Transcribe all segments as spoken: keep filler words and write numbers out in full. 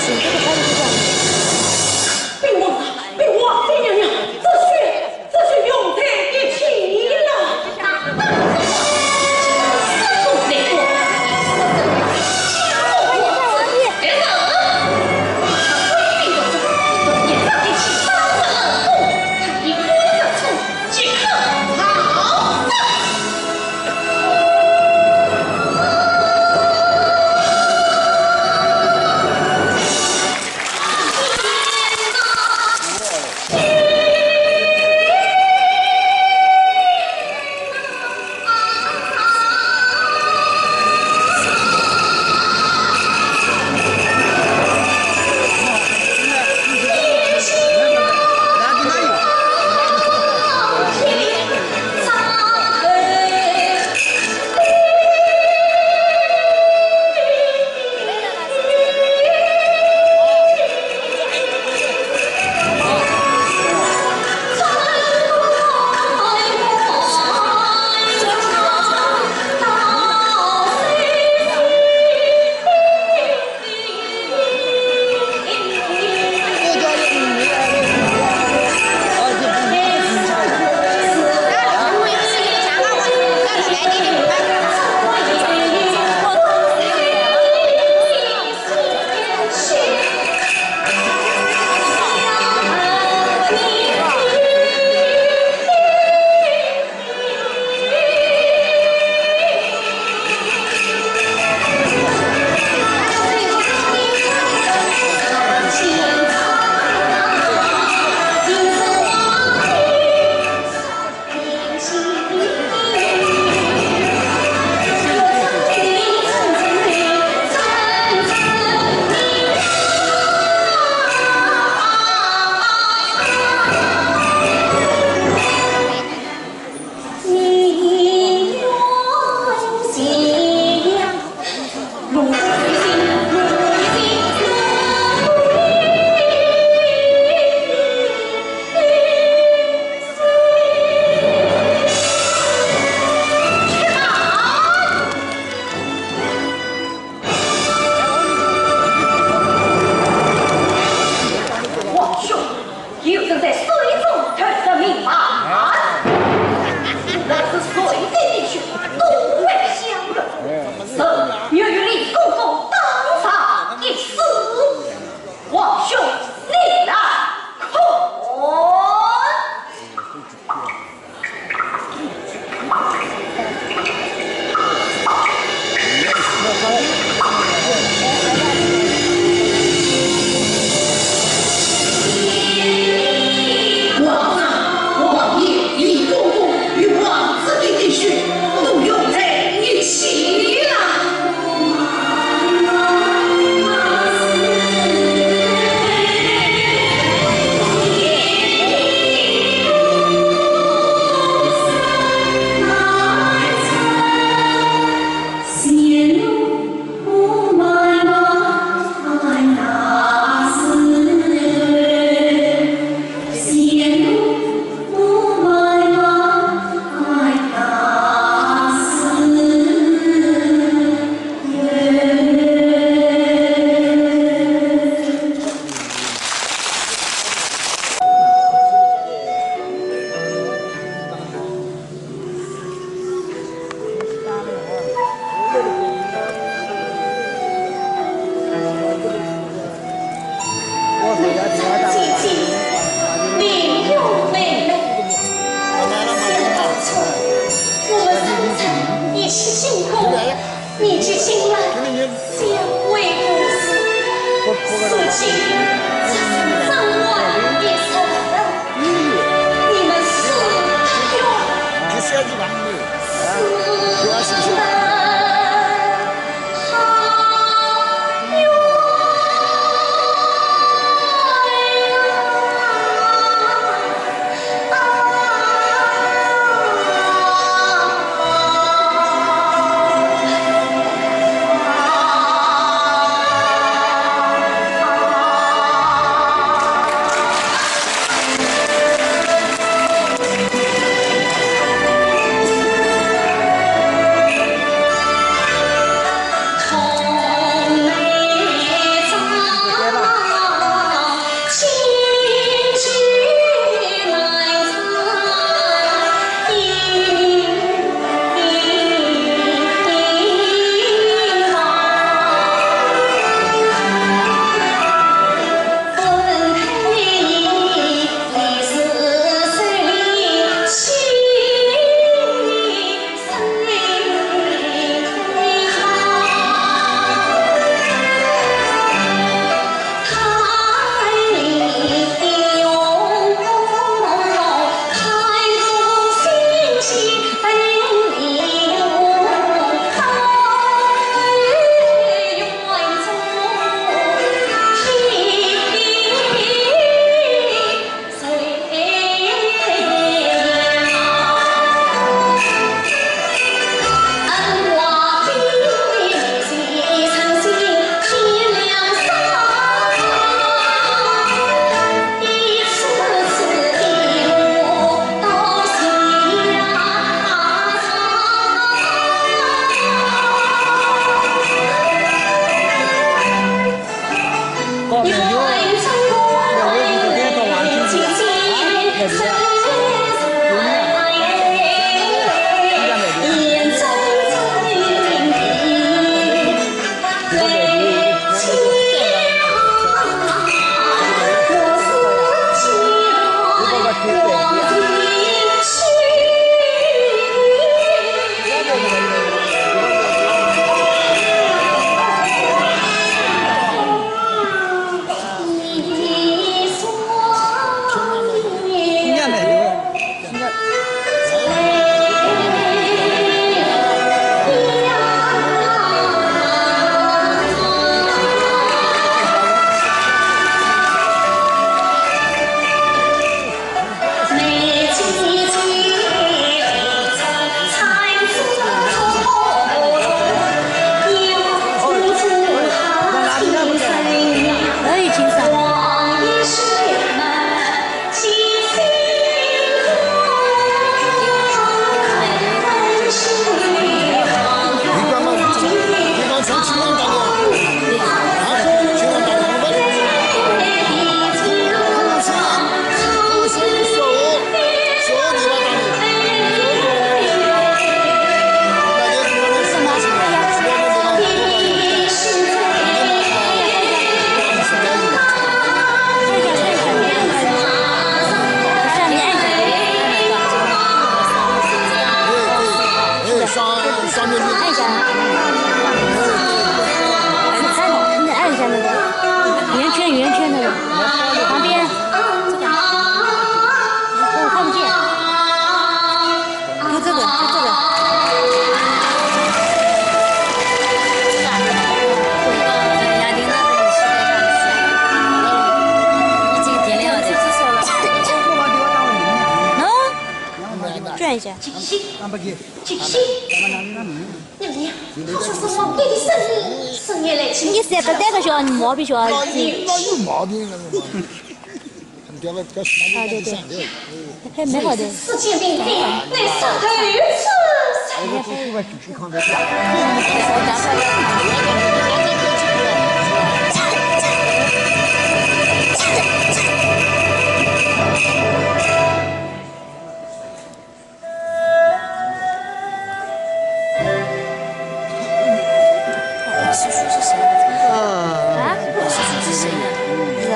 禀皇上，禀皇妃娘娘，这血，这血用在一起了。皇兄，有人在水中投入明亡。若是谁的弟兄，都会相认。臣愿与李公公当场一试。皇兄，你来看。 皇上、王爷、李公公与王子的弟兄都用在一起了。姐姐，林妹妹，想当初，我们三人一起辛苦，你却醒来相为无事。如今只剩张欢一人了，你们是冤是冤？金星，金星，娘娘，他说是皇帝的生日，深夜来请。你三不三个小，你毛病小啊？那有毛病了，那毛病。很刁蛮，不要洗，那就上流。还蛮好的。世界名帝，乃上头如此。叔叔是谁啊？啊？叔叔是谁啊？不知道。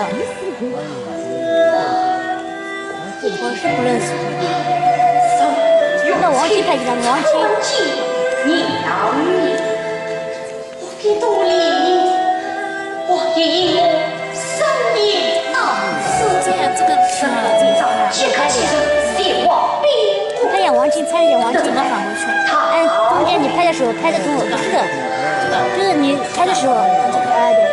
我是不认识。那王晶拍的，王晶。 拍一下王晶，拍一下王晶，再返回去。哎，中间你拍的时候拍的挺好看的，就是你拍的时候，哎，对。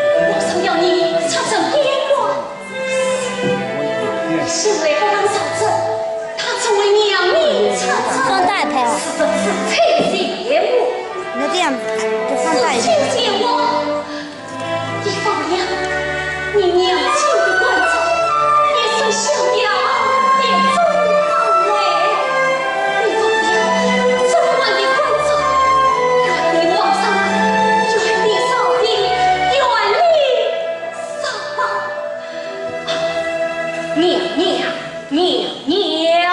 放大一拍啊。那这样子就放大一点。 一方面，你娘亲的关照，也是襄阳的总管嘞。一方面，总管的关照，远离皇上，远离朝廷，远离上邦。啊，娘娘，娘娘啊！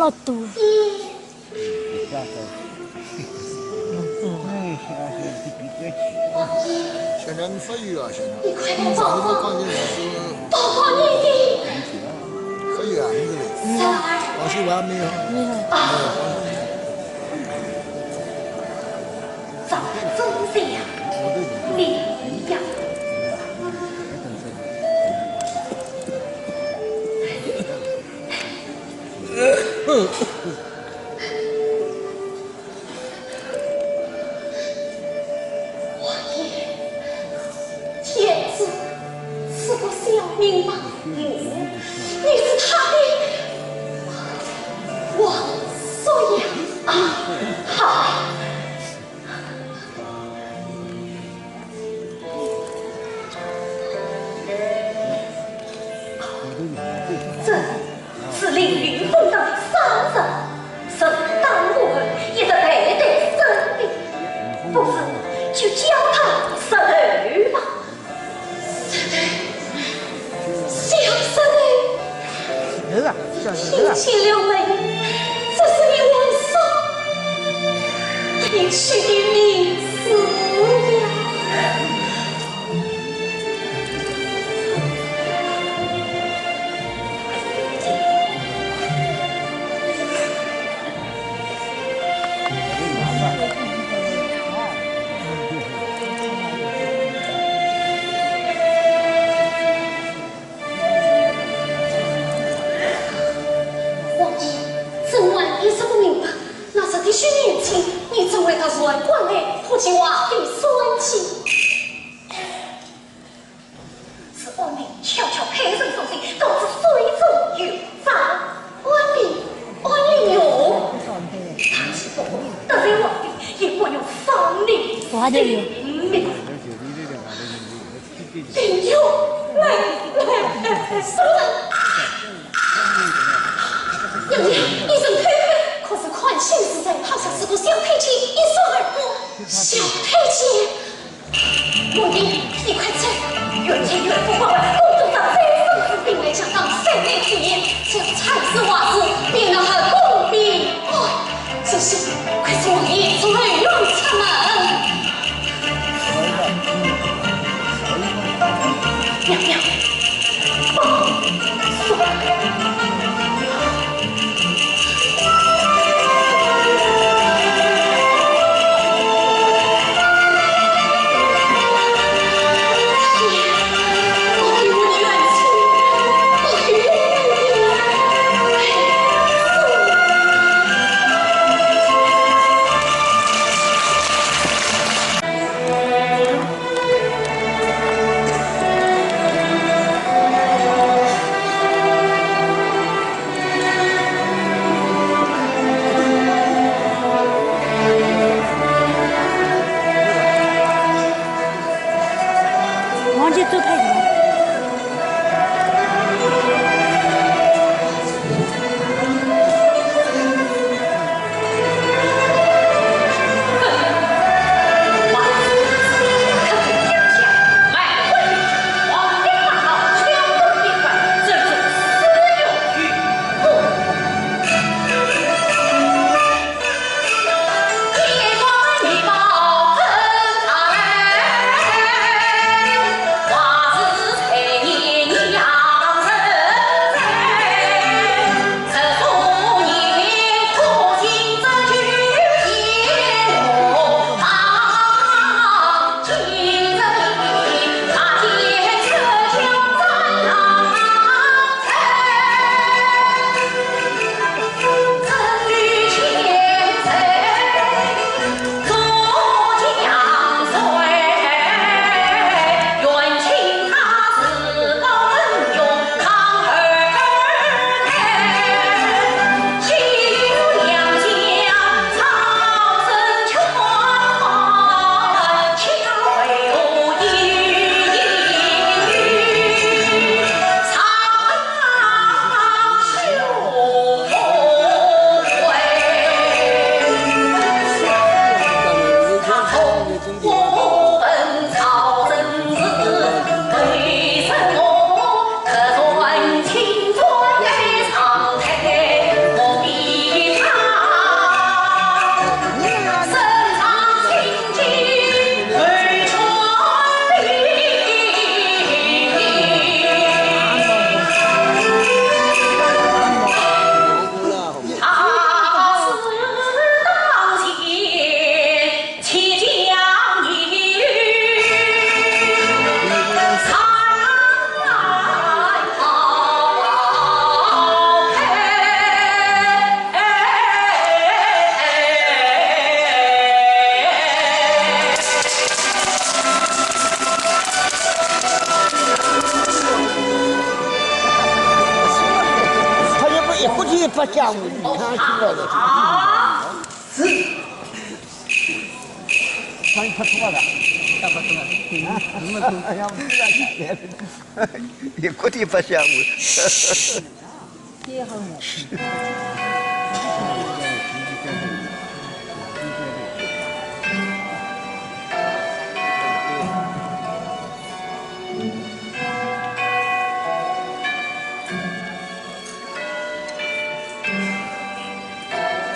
好多。现在没法有啊，现在。你快点走吧。宝宝，你，你。没有啊，没有。三儿。宝宝还没有。没有。啊。长得真像你呀。 王爷，天子赐个小名吧。嗯，你是他的王叔呀。啊，好。 这是凌云峰的山人，是当我一直陪在身边，不如就叫他石头吧。石头，小石头。 听清了没？这是你王叔，你取的名字呀。 王爷，朕还一直不明白，那十几许年前，你怎会到潼关来，破坏我的山境？是安民悄悄派人送信，告知水中有诈。安民？安陵容？大齐不过得罪皇帝，也不用伤你性命。 林兄，来，来，来，来，来。娘娘，你先退开，可是看形势，好像是个小太监一闪而过。小太监？王爷，你快走，远前远赴关外，宫中长辈生死，兵来将挡，水来土掩，这才是坏事，比那后宫比。哦，这是，快送王爷从后院出门。 娘娘，放手。王爷走开一点。讲我，你看现在的，是，穿一块拖的，大块拖的，啊，哎呀，不是啊，也过得不像我。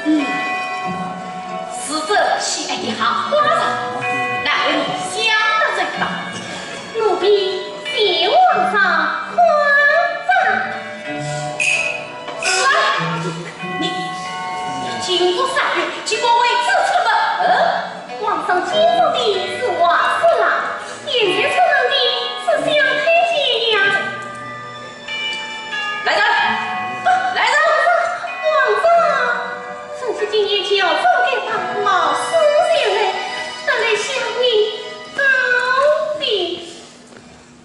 嗯，是这喜爱的好花子，难为你想得周到。奴婢谢皇上夸赞。来，你，你今日赏月，竟敢为此出门？皇上见着的是黄鼠狼，现在出门的是小太监呀。 来人！来人！皇上，皇上，臣妾今夜乔装改扮，冒死前来，特来向你告别。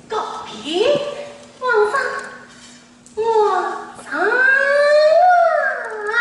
告别？皇上，皇上啊！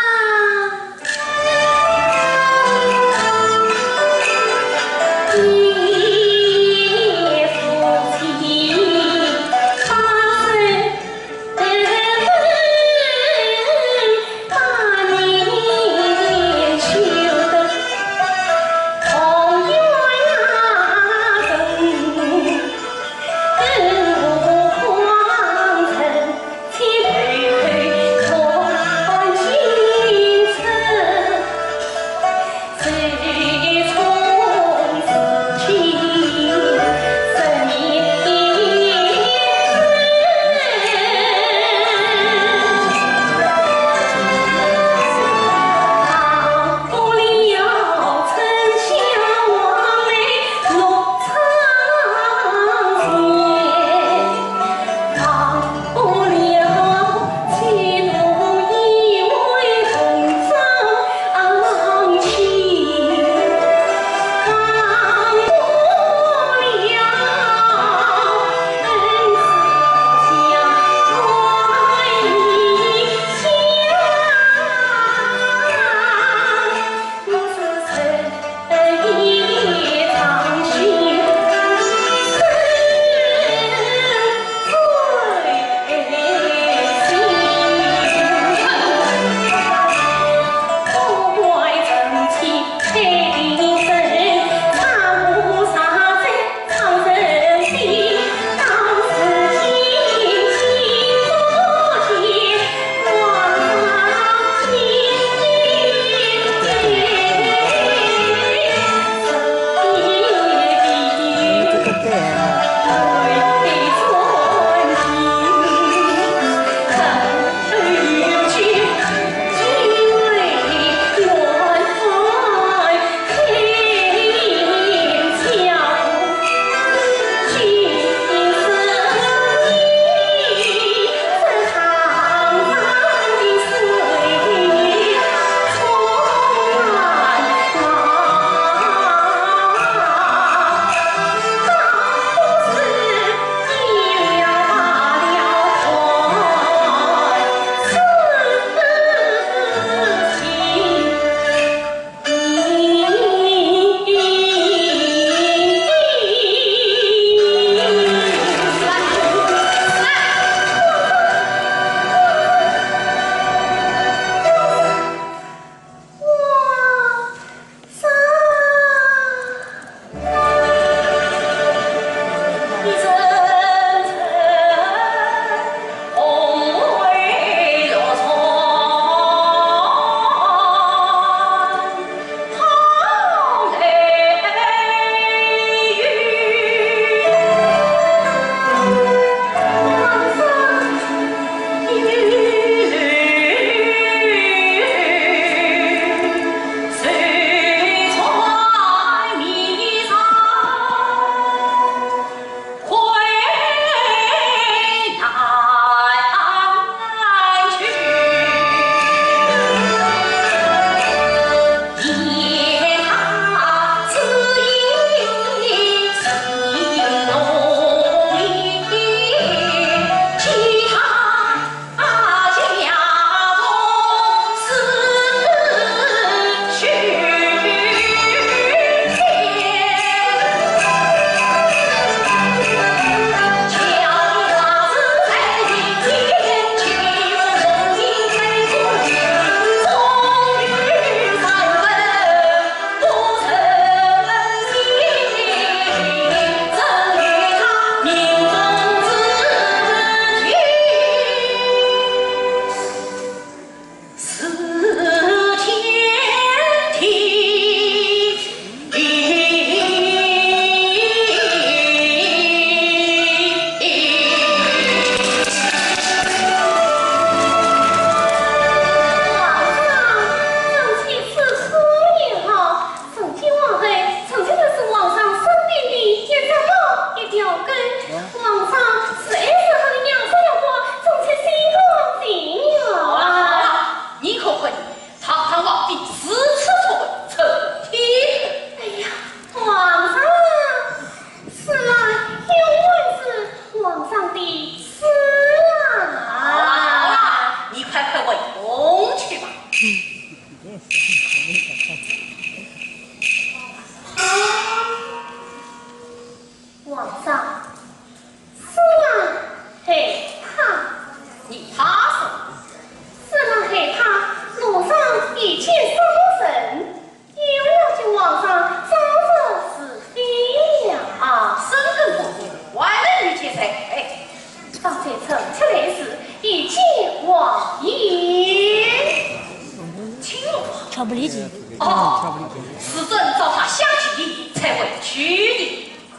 哦，是朕找他相求，才回去的。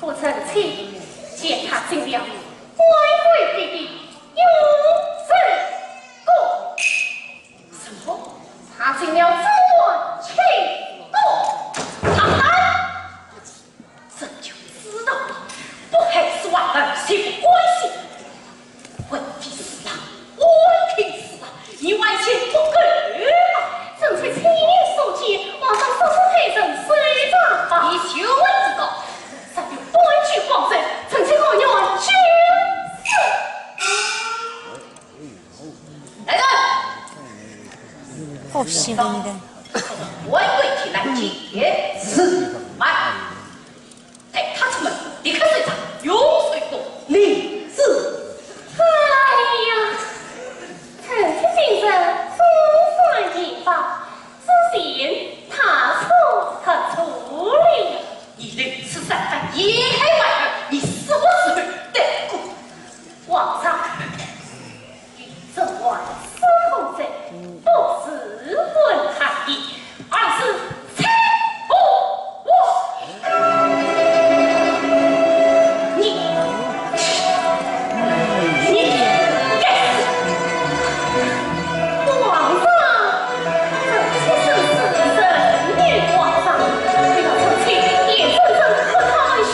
可臣妾见他进了官贵府的永生宫。什么？他进了正官清宫？唐三！ 朕就知道了，不害死王后，岂不甘心？为帝死了，为帝死了，你还嫌不够吗？臣妾亲眼所见，皇上手持太师手杖。你休问这个，若有半句光阴，臣妾甘愿九死。 来人！好心的。官贵府来见。是。慢，带他出门，立刻搜查，用水攻。领旨。哎呀，臣妾今日总算明白，之前大错特错了。你如此三番陷害王后，你死活是不得过。 皇上，朕还是不准，不是问他的，而是拆我我。你，你该死！皇上，臣妾生死任于皇上，不要臣妾也真正和他们休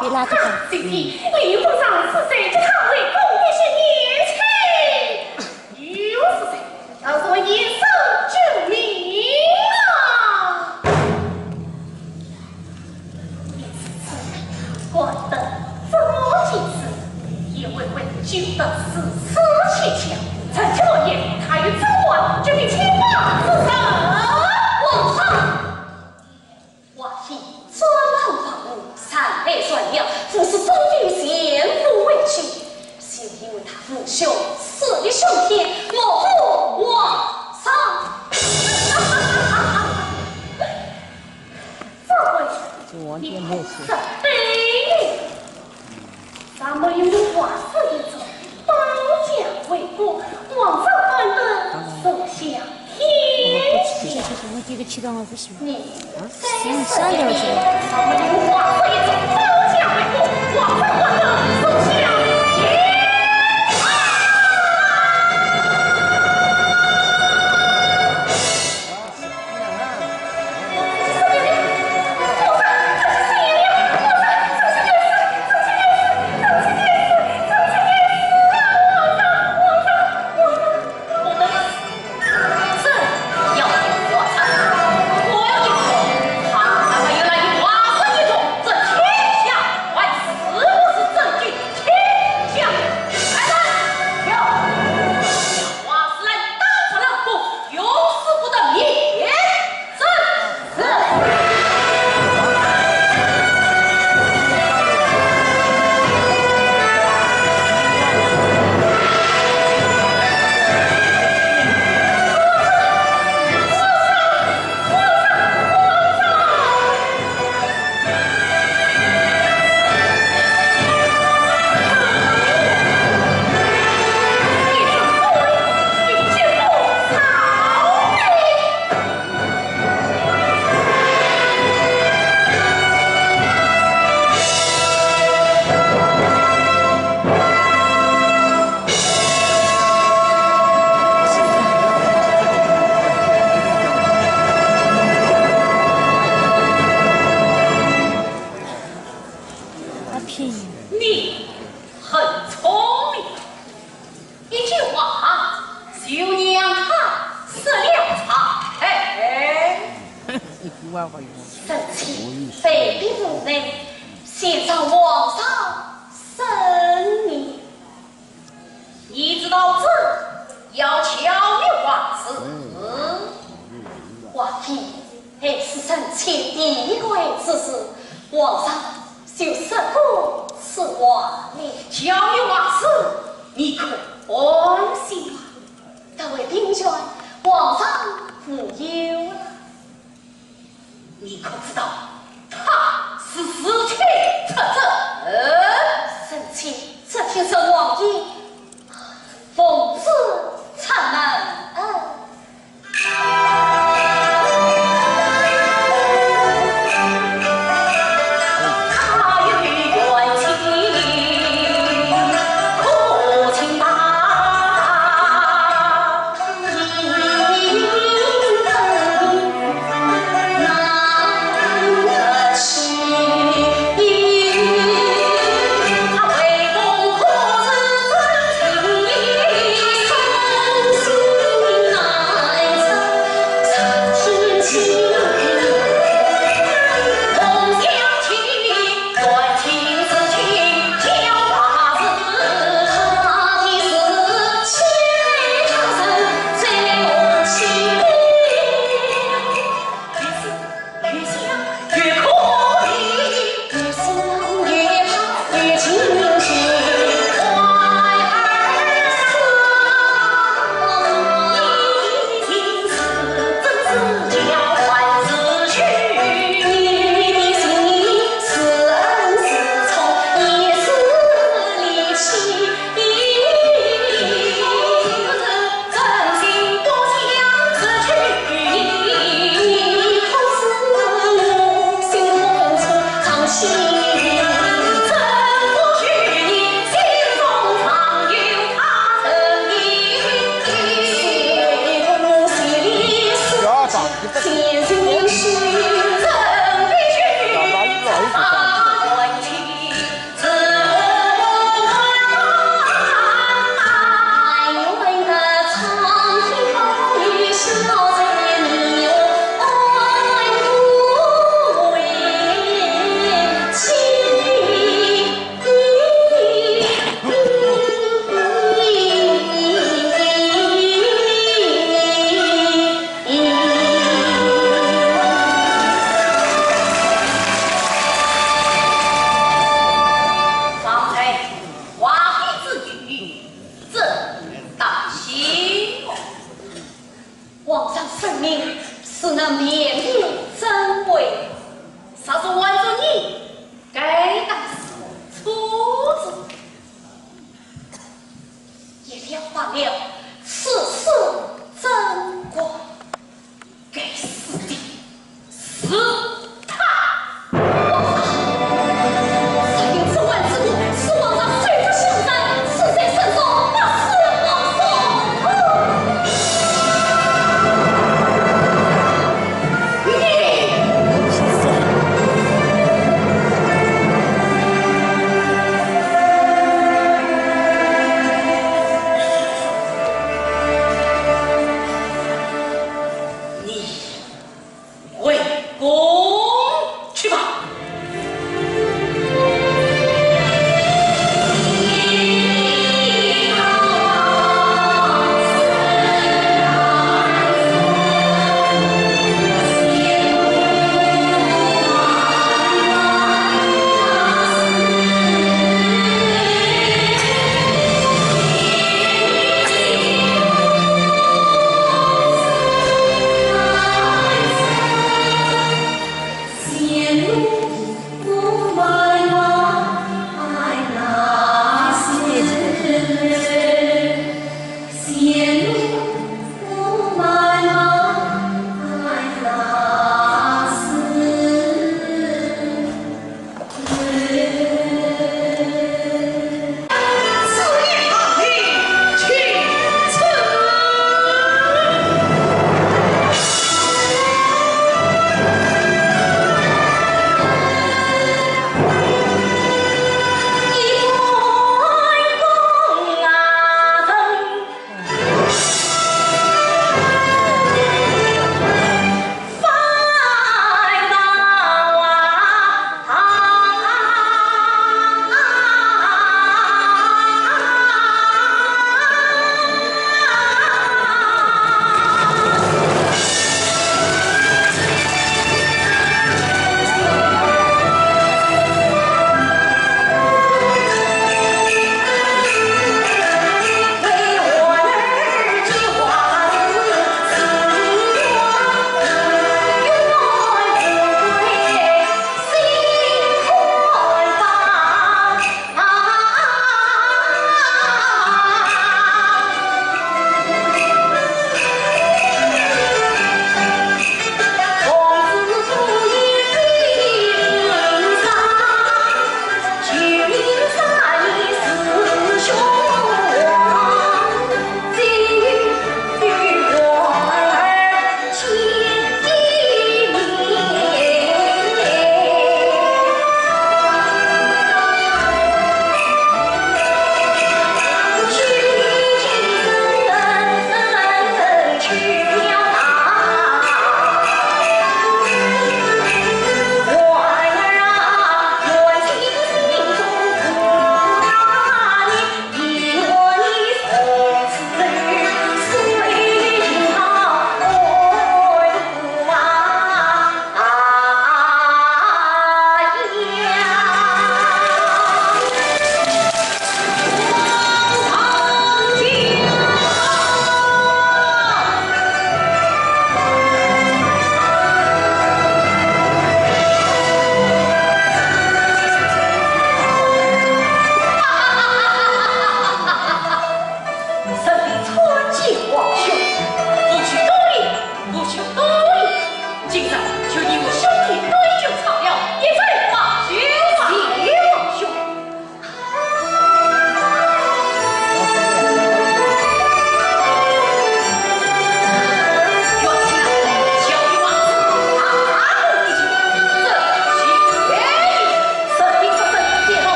别拉倒。看，姐姐，你不上是谁？这趟为公的是年轻，又是谁？要说一声救命啊！ 管得这么严实，也为为救得如此蹊跷。臣妾王爷，他与甄嬛究竟清白是谁？皇上，华妃专横跋扈，擅配专僚，服侍中军，全副委曲，就因为他父兄势力熏天，模糊皇上。这回 这完全没有错。是对的。咱们有人话说一种，保驾为国，皇上官登，首相天下。这个气到我不行。你啊，三十年前，咱们有人话说一种，保驾为国，皇上官登，首相天下。 你很聪明，一句话就让他失了财。一句话好用。臣妾被逼无奈，献上皇上圣命。 你知道朕要巧妙话事。嗯。王爷，还是臣妾第一回之事，皇上就赦过此话呢。巧妙话事，你可安心吧。但为兵权，皇上无忧了。 你可知道他是自取其辱？臣妾这就向王爷奉旨查问。皇上圣明，是那面面珍贵，若是剜走呢，该当是错子。一了百了，此事怎管？该死的是他！皇上，若有这剜子骨，是皇上罪不相犯，死罪深重，不死皇上。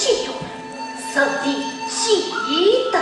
信用，实地记得。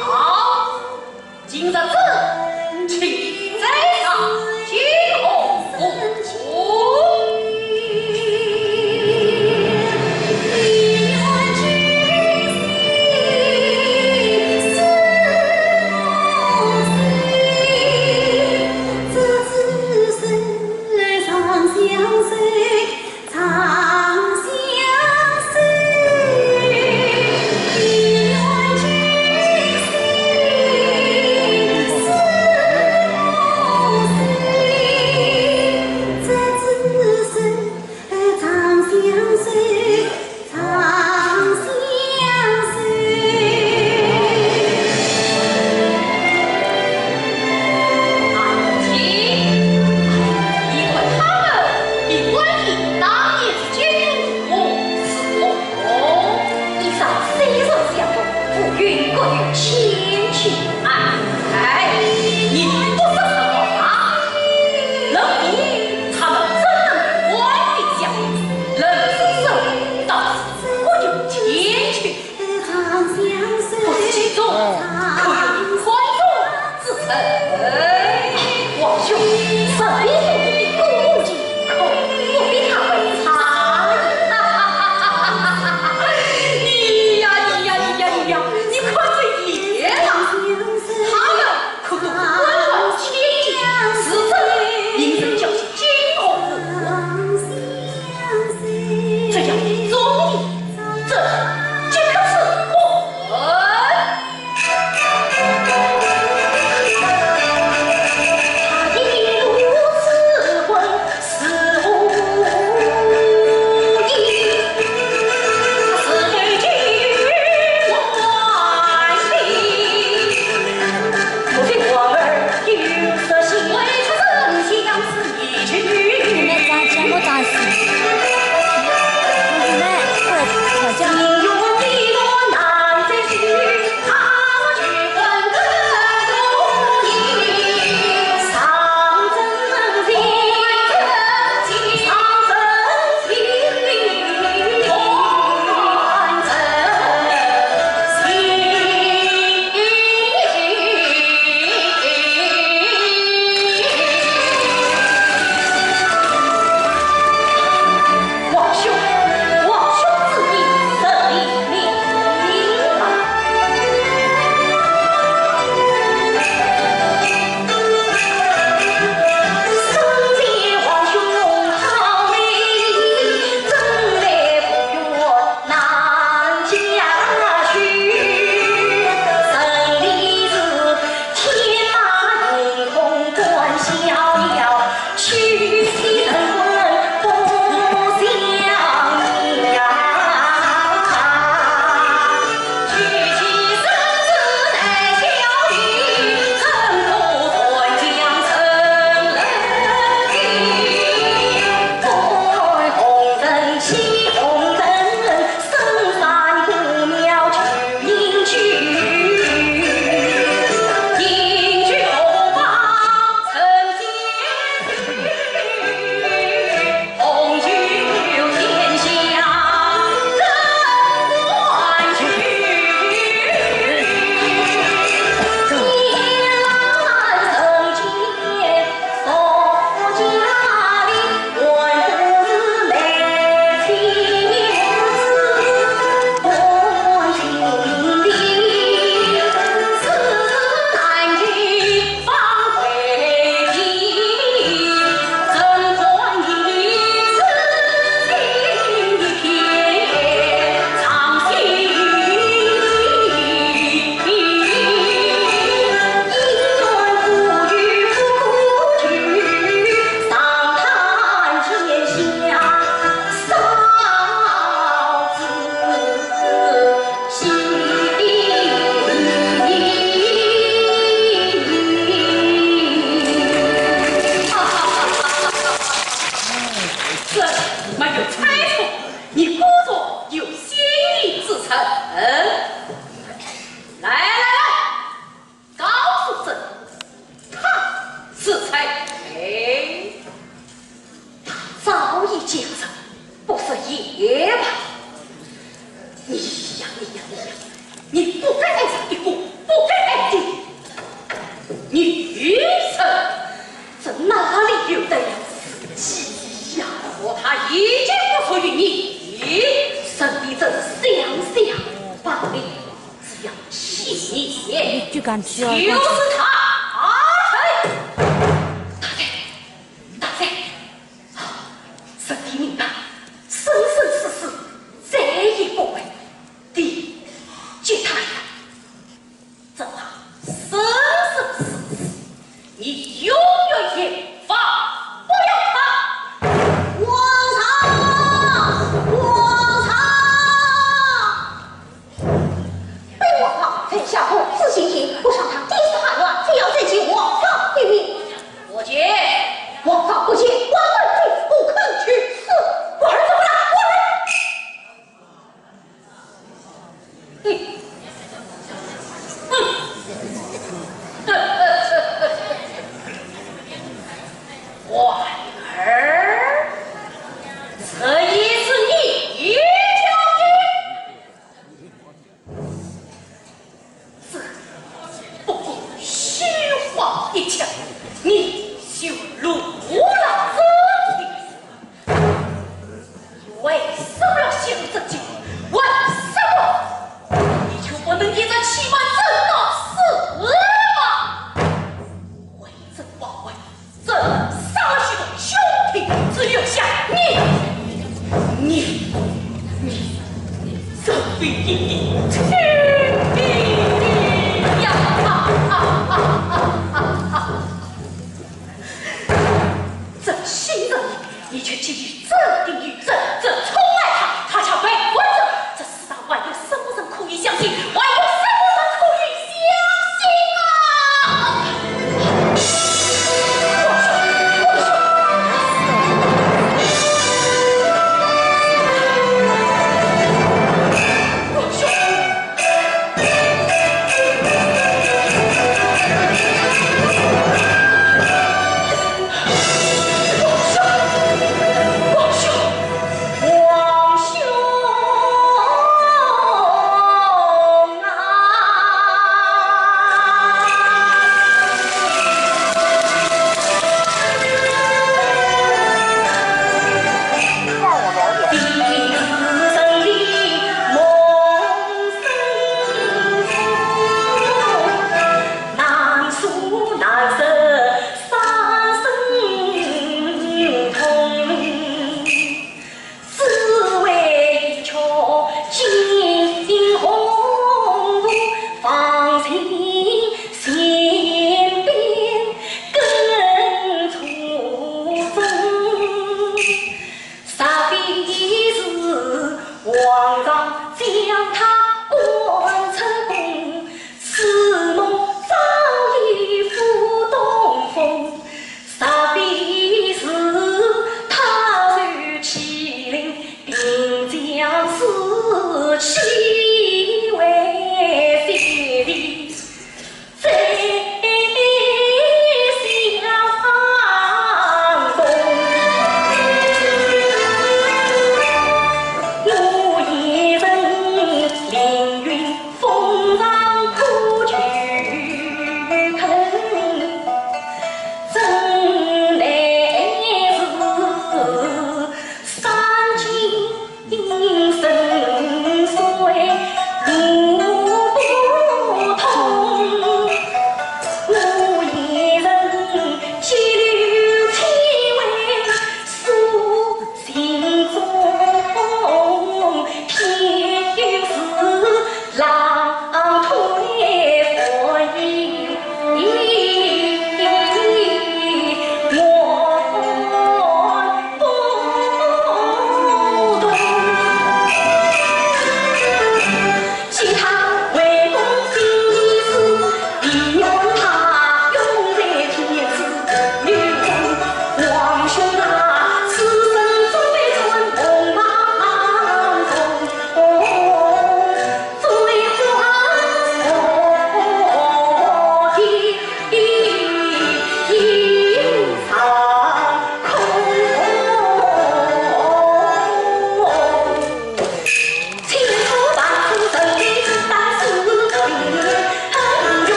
好，今日正请在上进红福。 不是其中可有宽容之人。王兄，这边是你的姑母，可不必他们插你。你呀，你呀，你呀，你呀，你看这野狼，他们可都是官老千金，自称名人叫金鸿。 这样总比这即刻是我。要信你，你就敢去啊？就是他，大胆，大胆，大胆！啊，是地名堂，生生世世再也不会的，就他呀。 这怕生生世世，你永远也放不了他。皇上，皇上！本王在下不知情形，不上堂，第一次喊冤，非要再见皇上一面。不见。皇上不见，万万不可去。是，我儿怎么了？我儿。 皇儿，这也是你教的？这不过虚晃一枪，你就露了真情。 为什么要陷入这境？为什么？你就不能一直欺瞒朕到死吗？为朕保卫，朕伤了许多兄弟，只留下你，你，你，你，这非你的亲呀！ 朕信任你，你却给予朕的女人，朕宠爱她，她却背叛朕。这世上还有什么人可以相信？还有什么人可以相信啊？皇兄，皇兄，皇兄！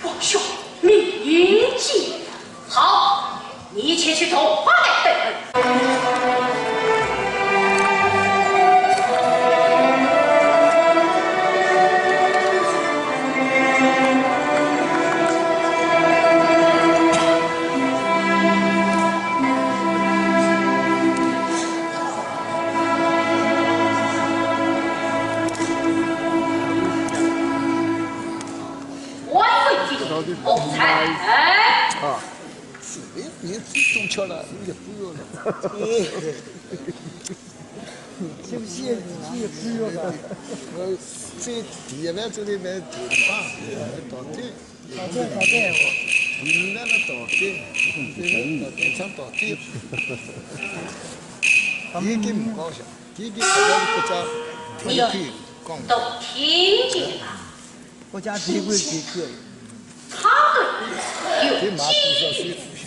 皇兄，明镜。好，你且去同皇上对质。 我问你，洪才，哎，啊，是，你，你动气了，你也不用了。是不是？你也不用了。我这第一遍这里面对吧，到底，到底，到底，我，你那个到底，这个到底，讲到底，已经不高兴。 天天跑到国家，天天讲。都听见了。国家天官天官。他对你有记恨，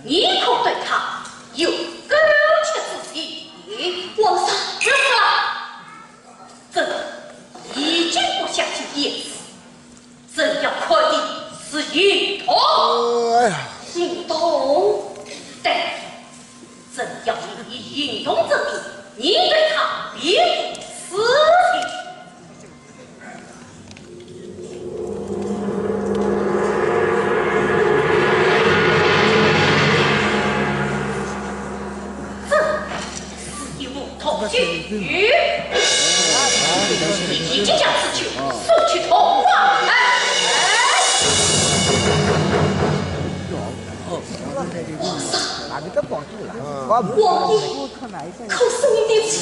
你可对他有勾结之嫌。皇上，不是了，朕已经不相信言辞。 朕要看的是行动。哎呀。行动？对，朕要你以行动证明你对他并无私情。朕 是一无头绪。你已经将事情说去同皇上。哎，皇上，王爷可是你的亲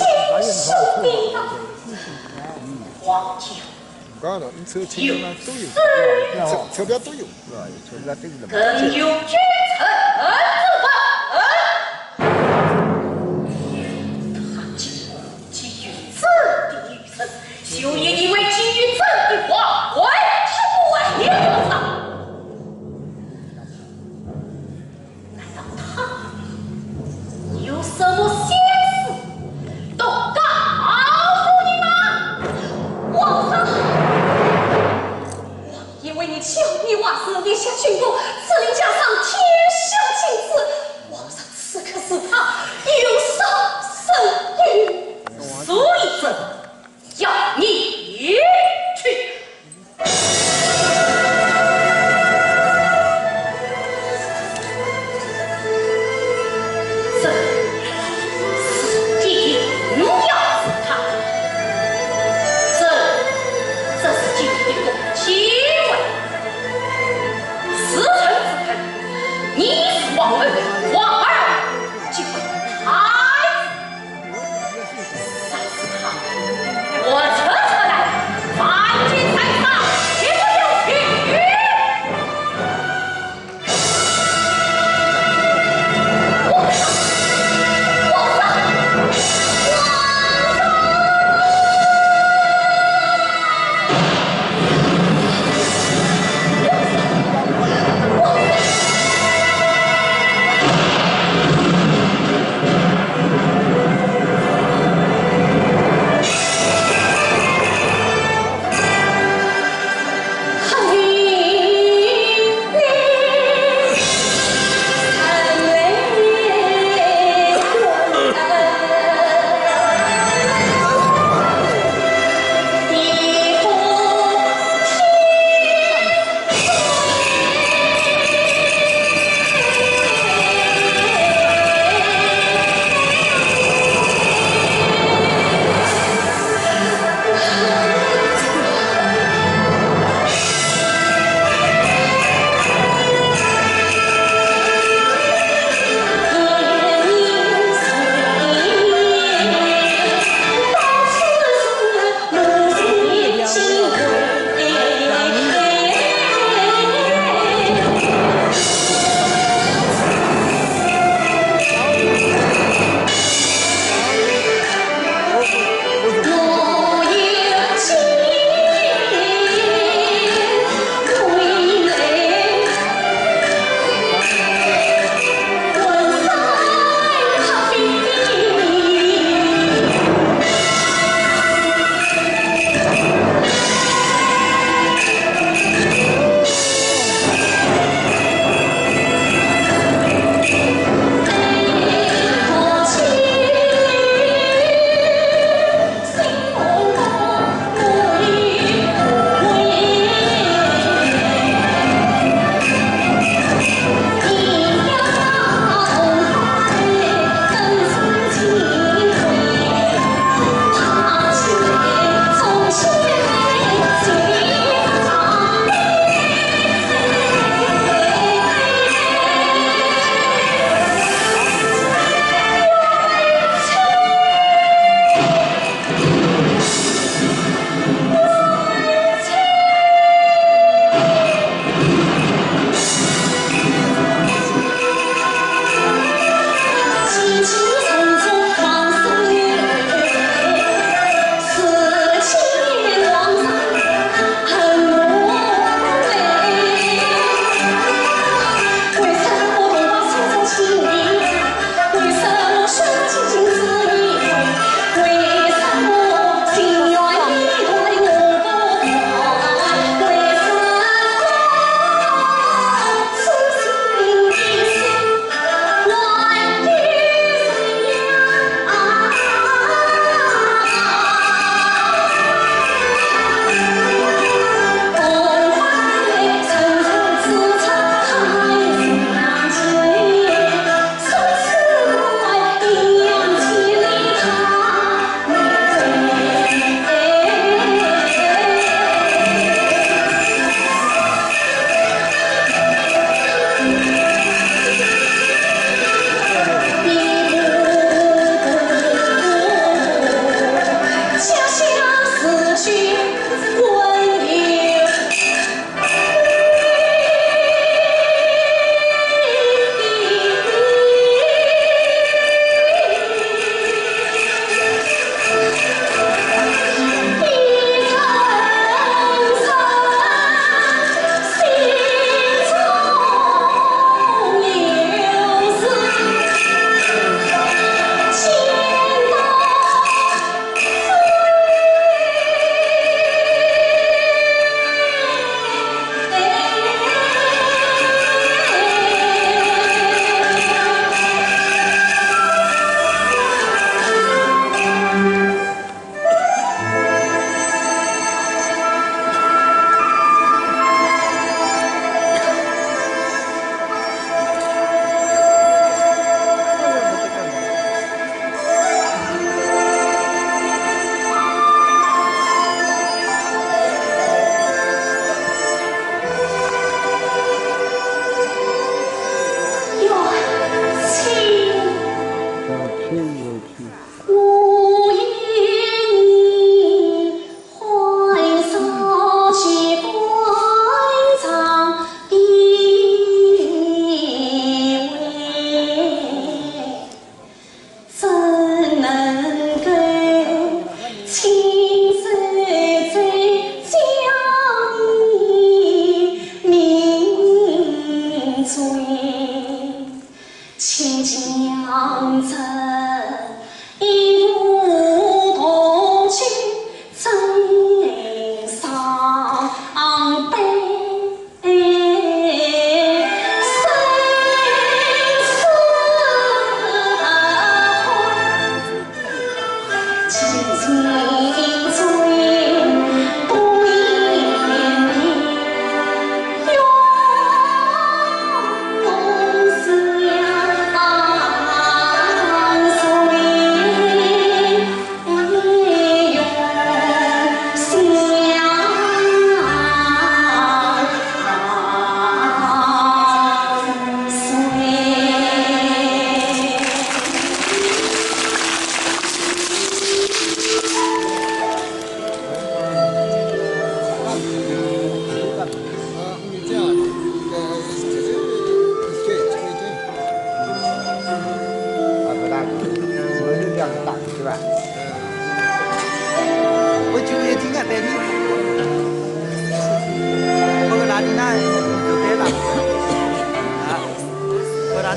兄弟啊！皇家 讲了，你抽签嘛都有，钞，钞票都有。更有君臣之法。他既，既有朕的女臣，就也以为既有朕的皇位，是不还你的吗？ 难道他有什么心事都告诉你吗？皇上，我因为你教你王孙立下军功，赐你加上天下青子，皇上此刻是他有伤身体，所以朕要你去。 这是爹爹，你要是他，这，这是今天的机会。时辰之辰，你是皇后，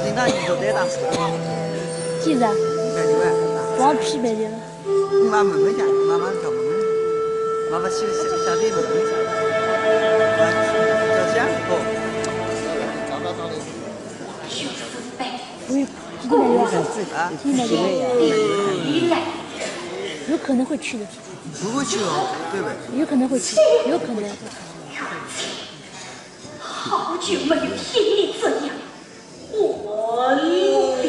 今朝你说对了，记着，王皮白的了。你妈问问去，妈妈叫问问，妈妈去下下地问问去。啊，叫这样哦。不用，不用了。啊？有可能会去的。不会去哦，对吧？有可能会去，有可能。 好久没有听你这样欢呼了。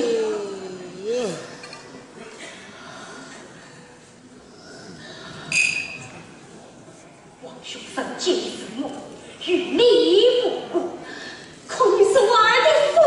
王兄曾经承诺与你无关，可你是我儿的父。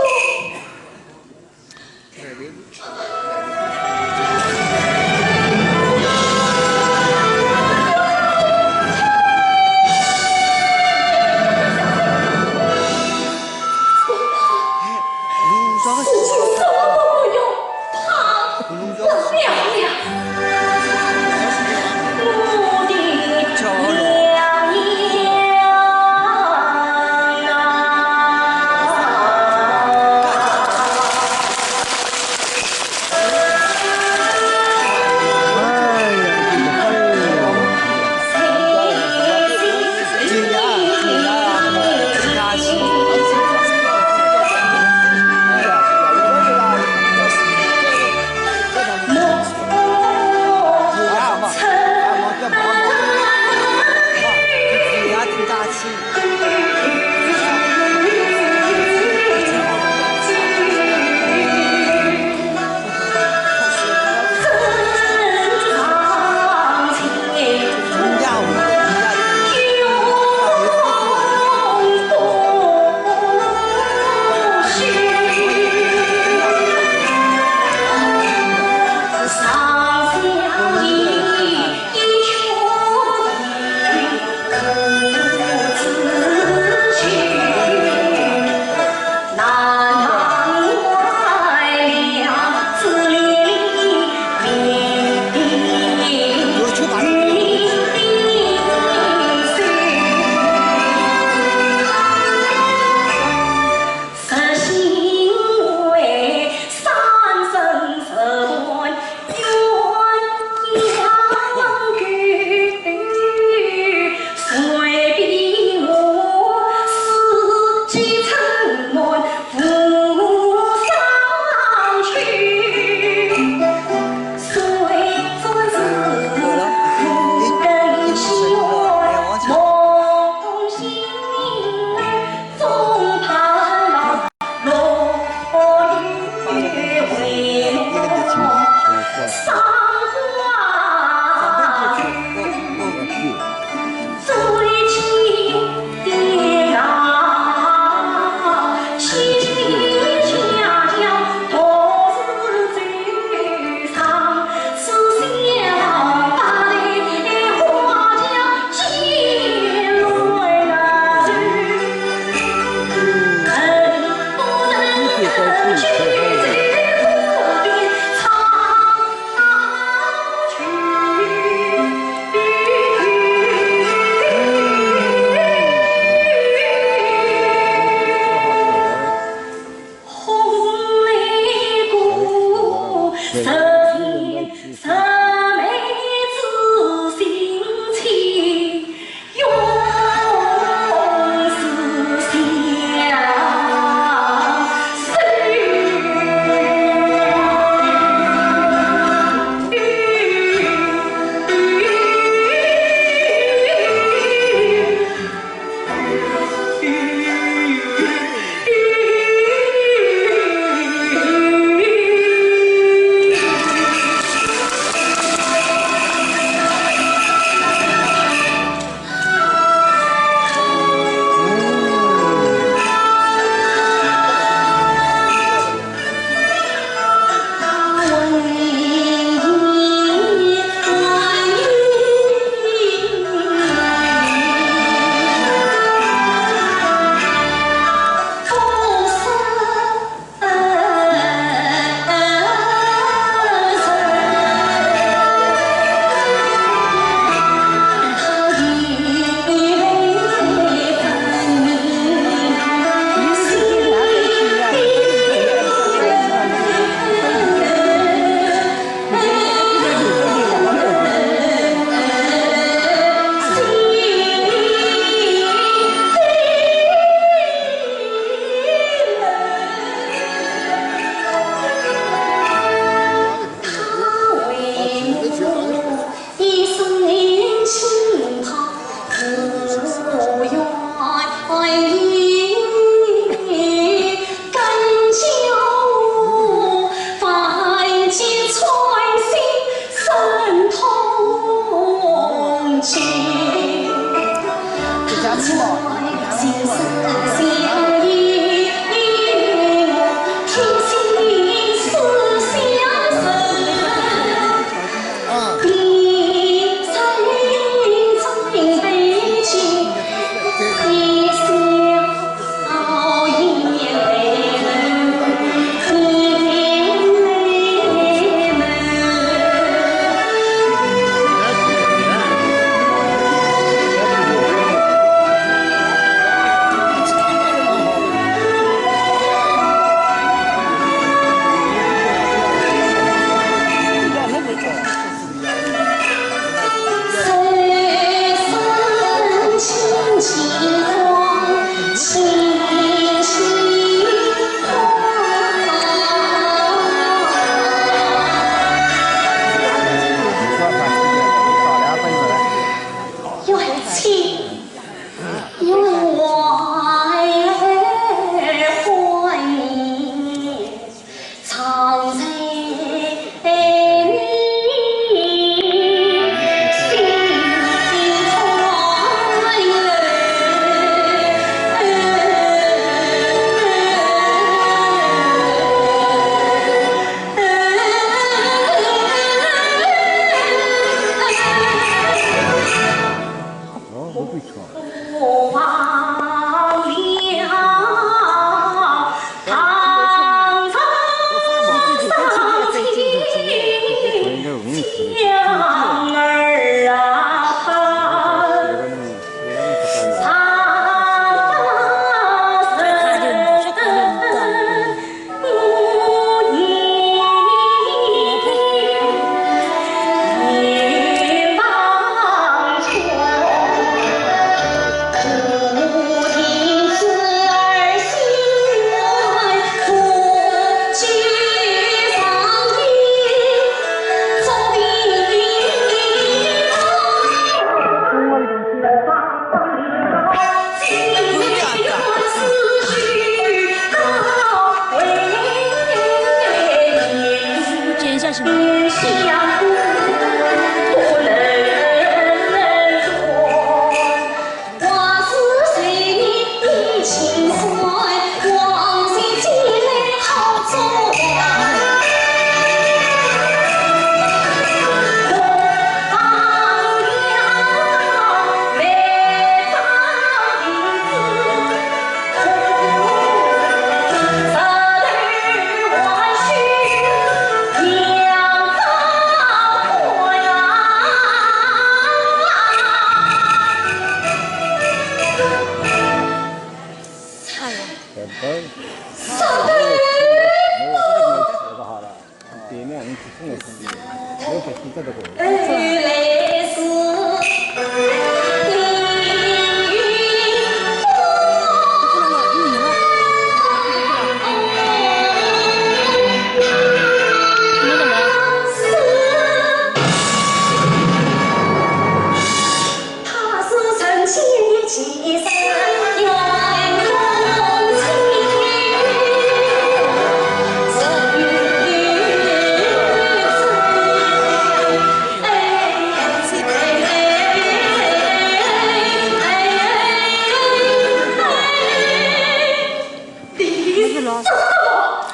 哎呀。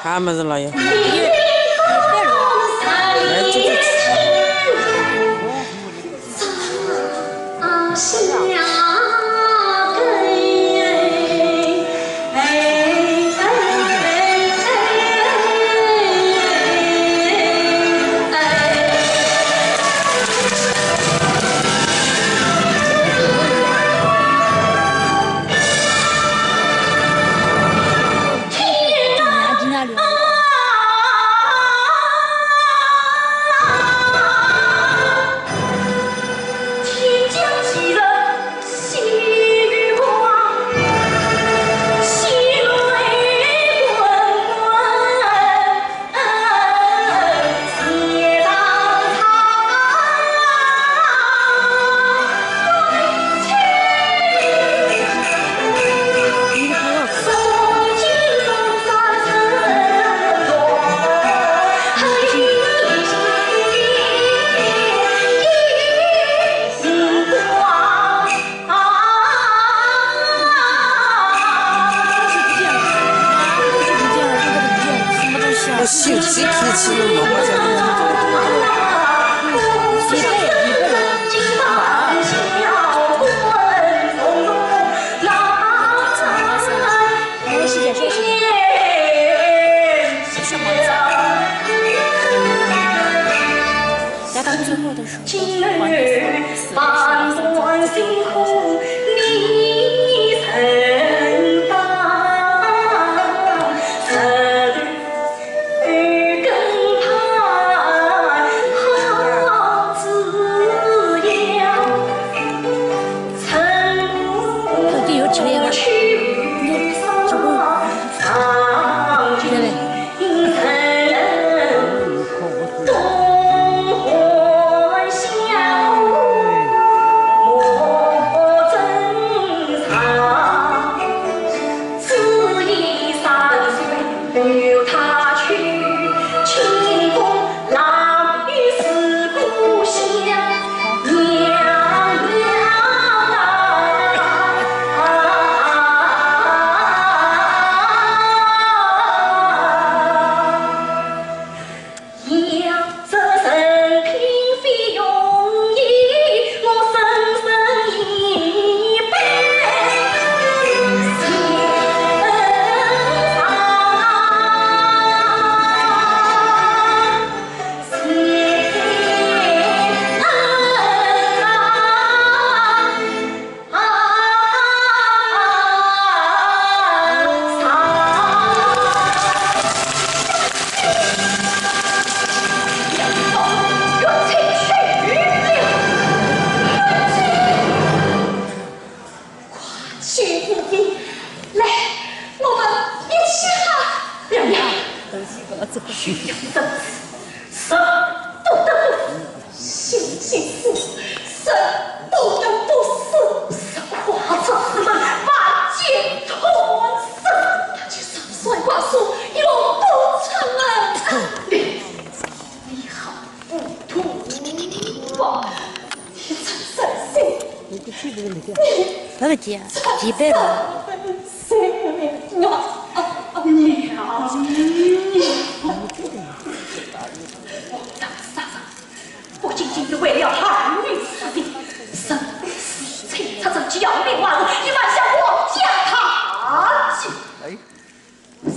啥物事，老爷？哎，这，这，这。 要到最后的时候，关键是到底有几个人？你看，这个，对嘞。 来，我们一起喊。不要，不要，不要。 生不得死，生不得不死。实话，这是们万箭穿心。他既是算卦师，又不成人。你，你好糊涂啊！你真伤心。那个姐，几百了。伤心啊！娘，娘。我当杀人 不仅仅是为了儿女私情，生死催促着小命万物，一番向皇家讨进。哎。生，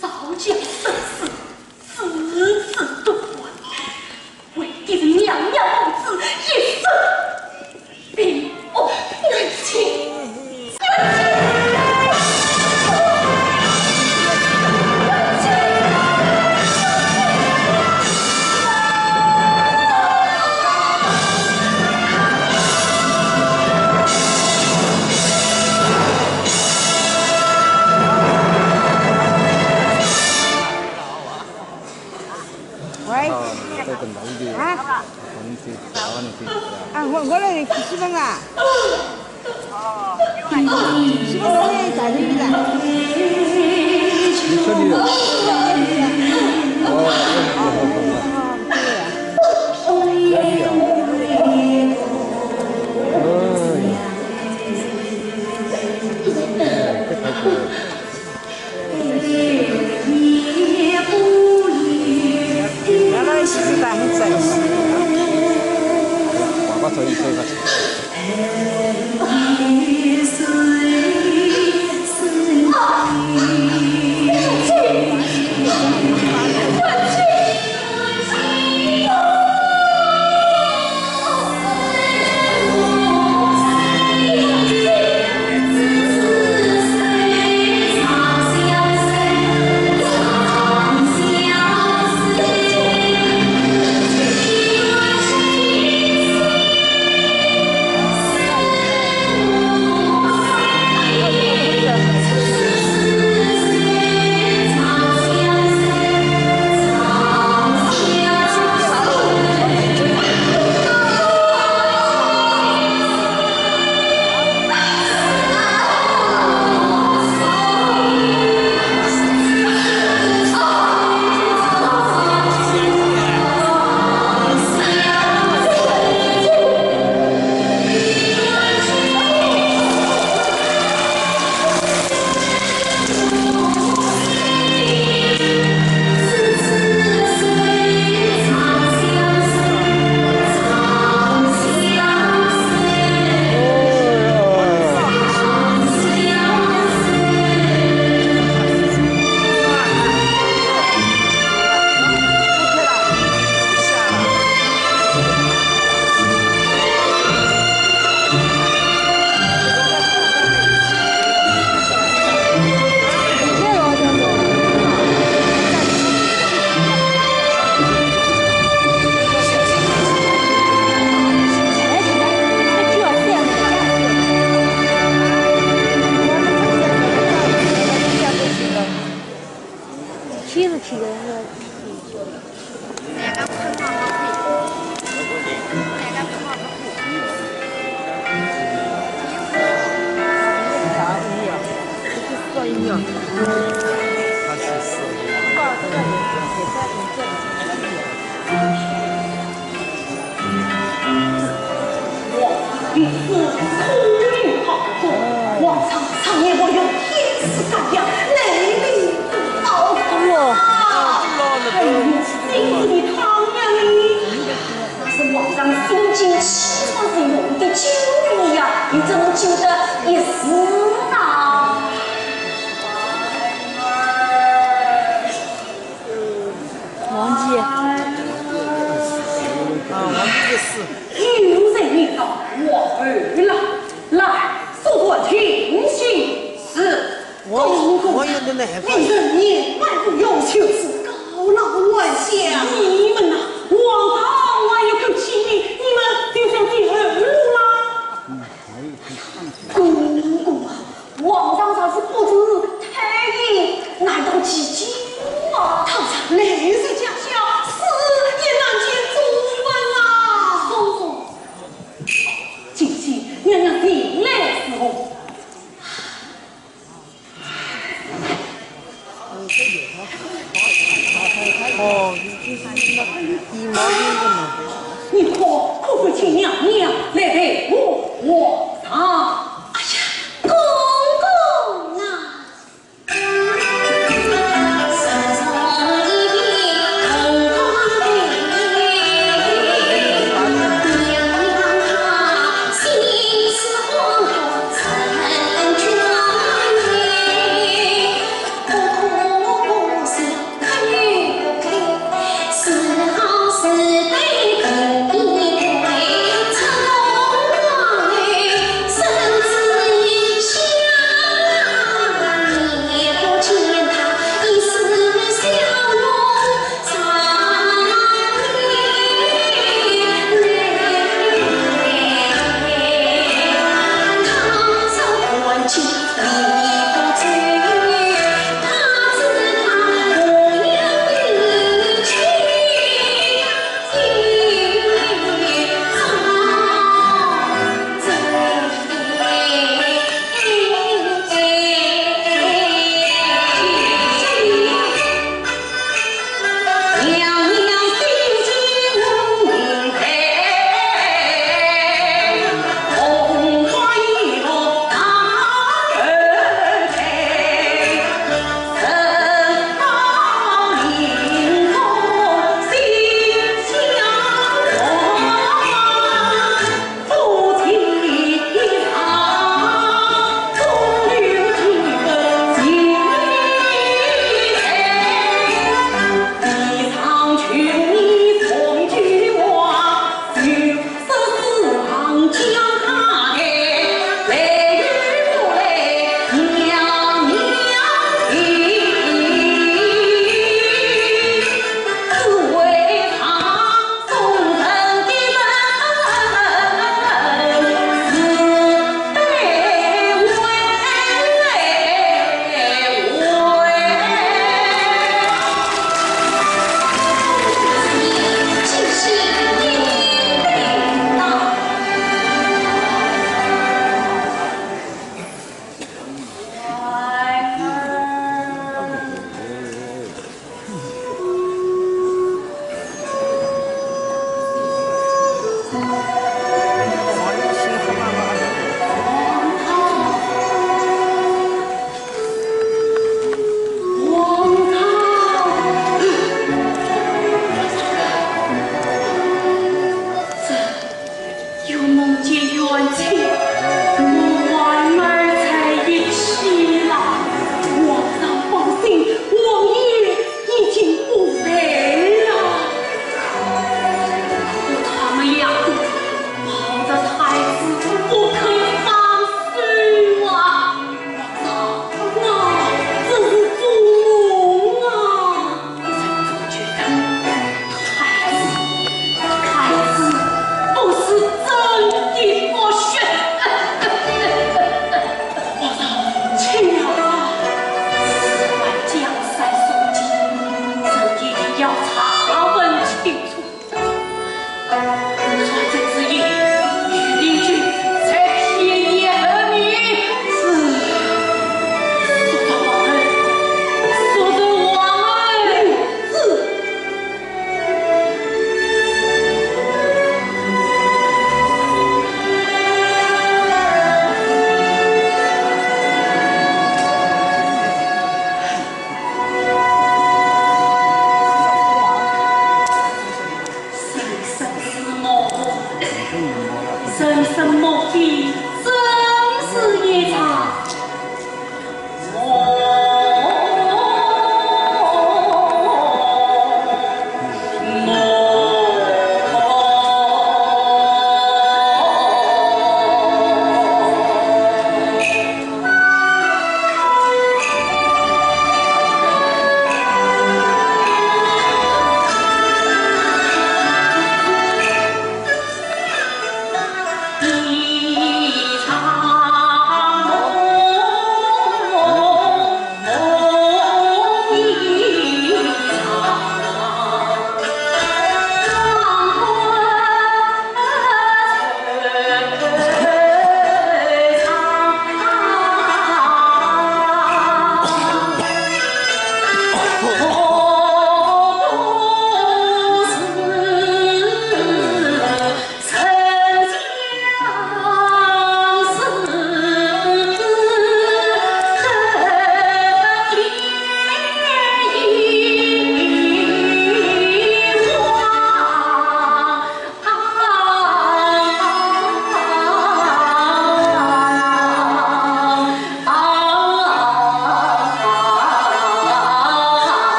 早将生死置之度外，为的是娘娘母子一生平安安康。西门啊？西门在哪里？在这里的。你这里有？哦，哦，哦，哦，哦。压力啊。哎呀。哎，这太可爱了。 原来是这个很真实。爸爸这一生啊。皇帝是空有好宫，皇上常年服用天赐佳药，内力不好啊。哎呦，真是的，唐呀你！那是皇上心惊气喘时用的酒药呀，你怎么救得一时呢？ 皇帝。啊，皇帝的死。有人领到皇后了，来，速传请行。是。公公，我有的那还明人年迈无用，就是告老还乡。你们呐，皇上还有口气呢，你们就想走后路啦？公公啊， 皇上若是不知退隐，难道其计吗？倘若累罪加效，死也难见尊啊！公公，姐姐，娘娘定来侍候。哦，你就是那个一毛钱的嘛。你可，可否请娘娘来陪我皇上？哎呀，公公啊！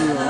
嗯。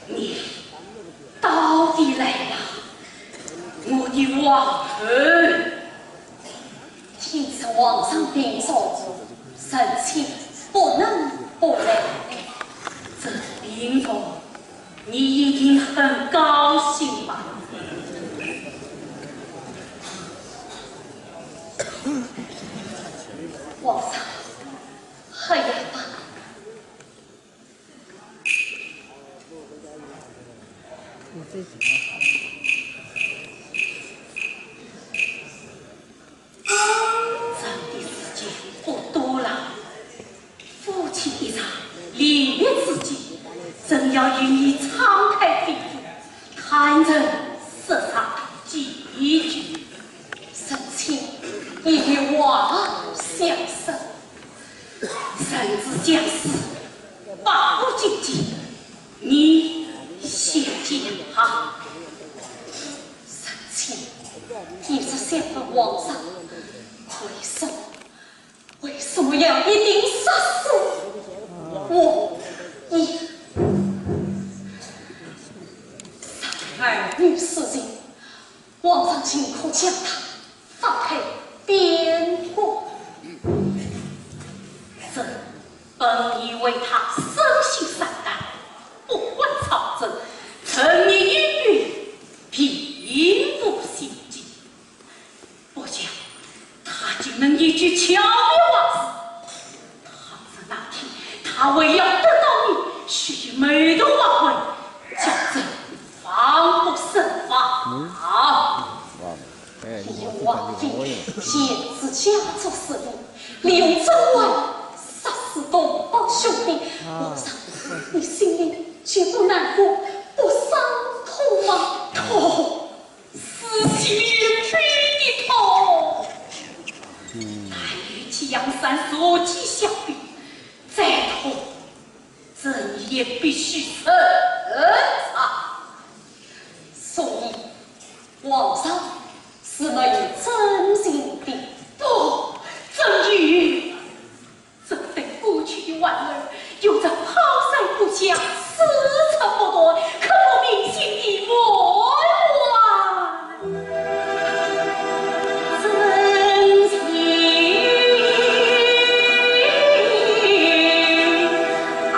你到底来了，我的王后。 今日皇上定奏，臣妾不能不来。这病重，你一定很高兴吧？皇上，喝药吧。 人的时间不多了，夫妻一场，临别之际，真要与你敞开心扉，坦诚说上几句。 臣妾一言话相说，人之将死，百无禁忌，你皇上，为什么，为什么要一定杀死我？你，杀害儿女私情，皇上尽可将她放开边关。这本以为她生性善良，不患朝政，沉溺音乐，并无心计。 不想她竟能一举剿灭王室。倘若那天她为要得到你，须以谋夺王位，叫朕防不胜防。嗯。哇，哎，你王妃见自家族势力，利用甄嬛杀死同胞兄弟，啊。皇上，你心里就不难过、不伤痛吗？痛！ 撕心裂肺的痛。嗯。但与其养伤，祸及小病，再痛，朕也必须承受。所以，皇上是没有真情的。不，朕有。 朕等过去的患儿，有着抛山过江、死缠不断，刻骨铭心的温婉真情啊！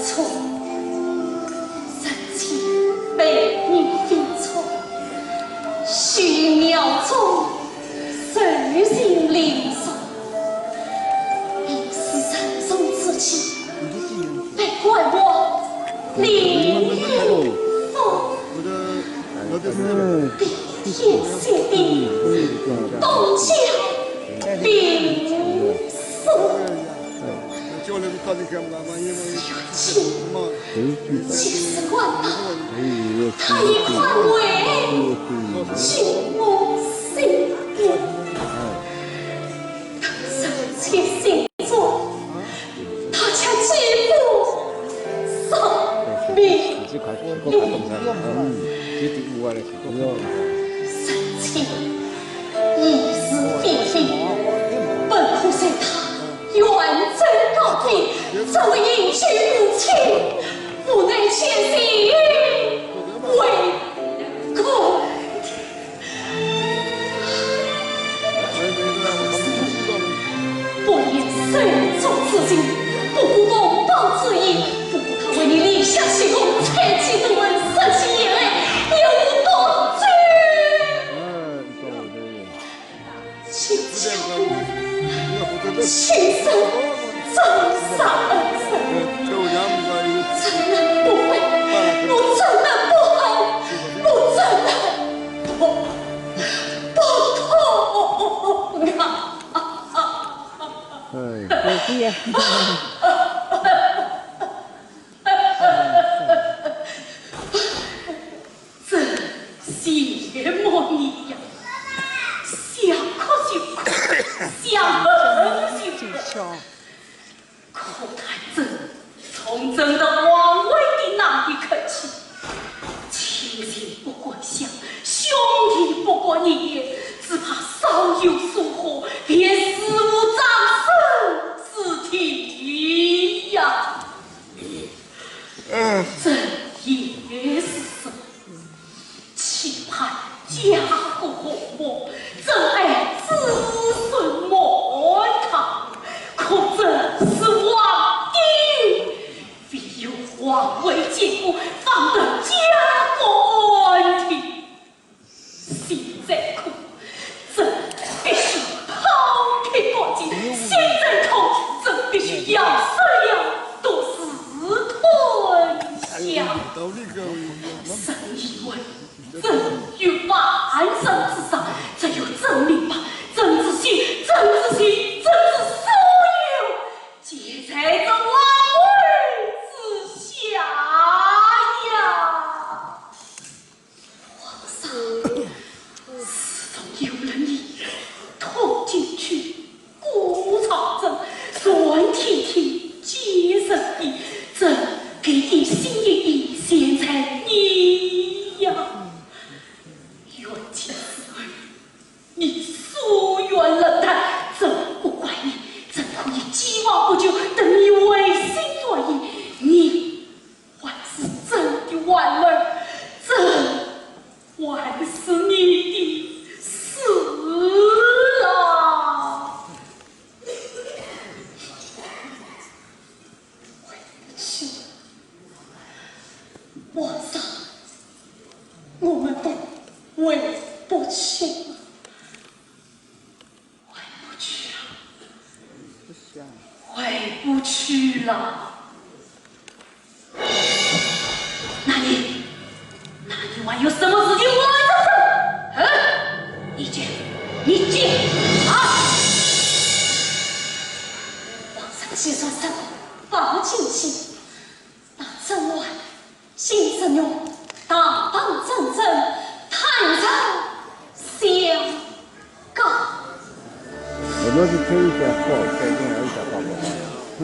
错，人间被你飞错，虚渺中受尽凌辱，一世人生自己，被怪我凌辱。 冰天雪地，冻僵冰冻。如今，即使赶到，他也看未进我心间。等人间星辰， 他却几乎丧命。人间已是非非，本可随他远走高飞，只为隐居无亲，无奈千辛为苦。 不言手足之情，不顾同胞之义，不顾他为你立下奇功，才气中人，杀气掩爱，也无多罪。 请求我亲身斩杀恩人，怎能不悔？我怎能不恨？我怎能不，不痛啊？哎。真羡慕你呀，想哭就哭，想恨就恨。可叹朕从朕的皇位的那一刻起，亲情不关乡，兄弟不关义，只怕稍有疏忽，便死无葬身之地呀。 朕也是，期盼家国和睦，珍爱子孙满堂，可朕是皇帝，唯有皇位坚固，方得家国安定。 心在苦，朕必须抛开国籍；心在痛，朕必须咬舌牙，独自吞香。朕以为朕有万人之上，只有朕明白，朕之心，朕之心，朕之所有，皆在这王位之下呀。 皇上，自从有了你，通进去，顾朝政，转天庭，见人意，朕给你心一意，现在你呀，元气死了，你疏远冷淡，朕不怪你，朕可以既往不咎，等你回心转意，你 还是朕的皇儿，朕还是你的死啊！回不去，皇上，我们都回不去了。 回不去了，回不去了。那你，那你还有什么事情瞒着朕？嗯？你讲，你讲！啊！皇上既然说过，不进行，那甄嬛、辛芷玉大胆铮铮，坦然相告。我们是可以讲话，改变一下话吧。嗯。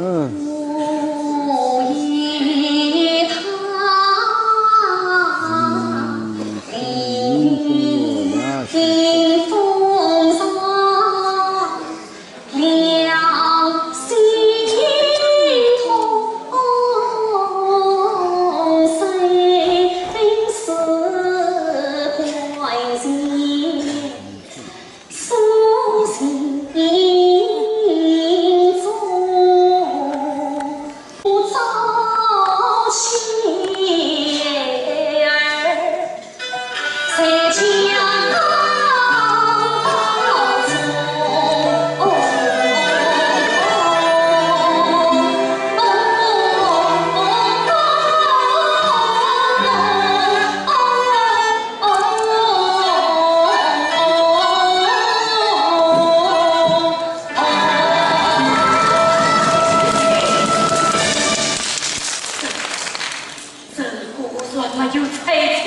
这个果然没有猜错，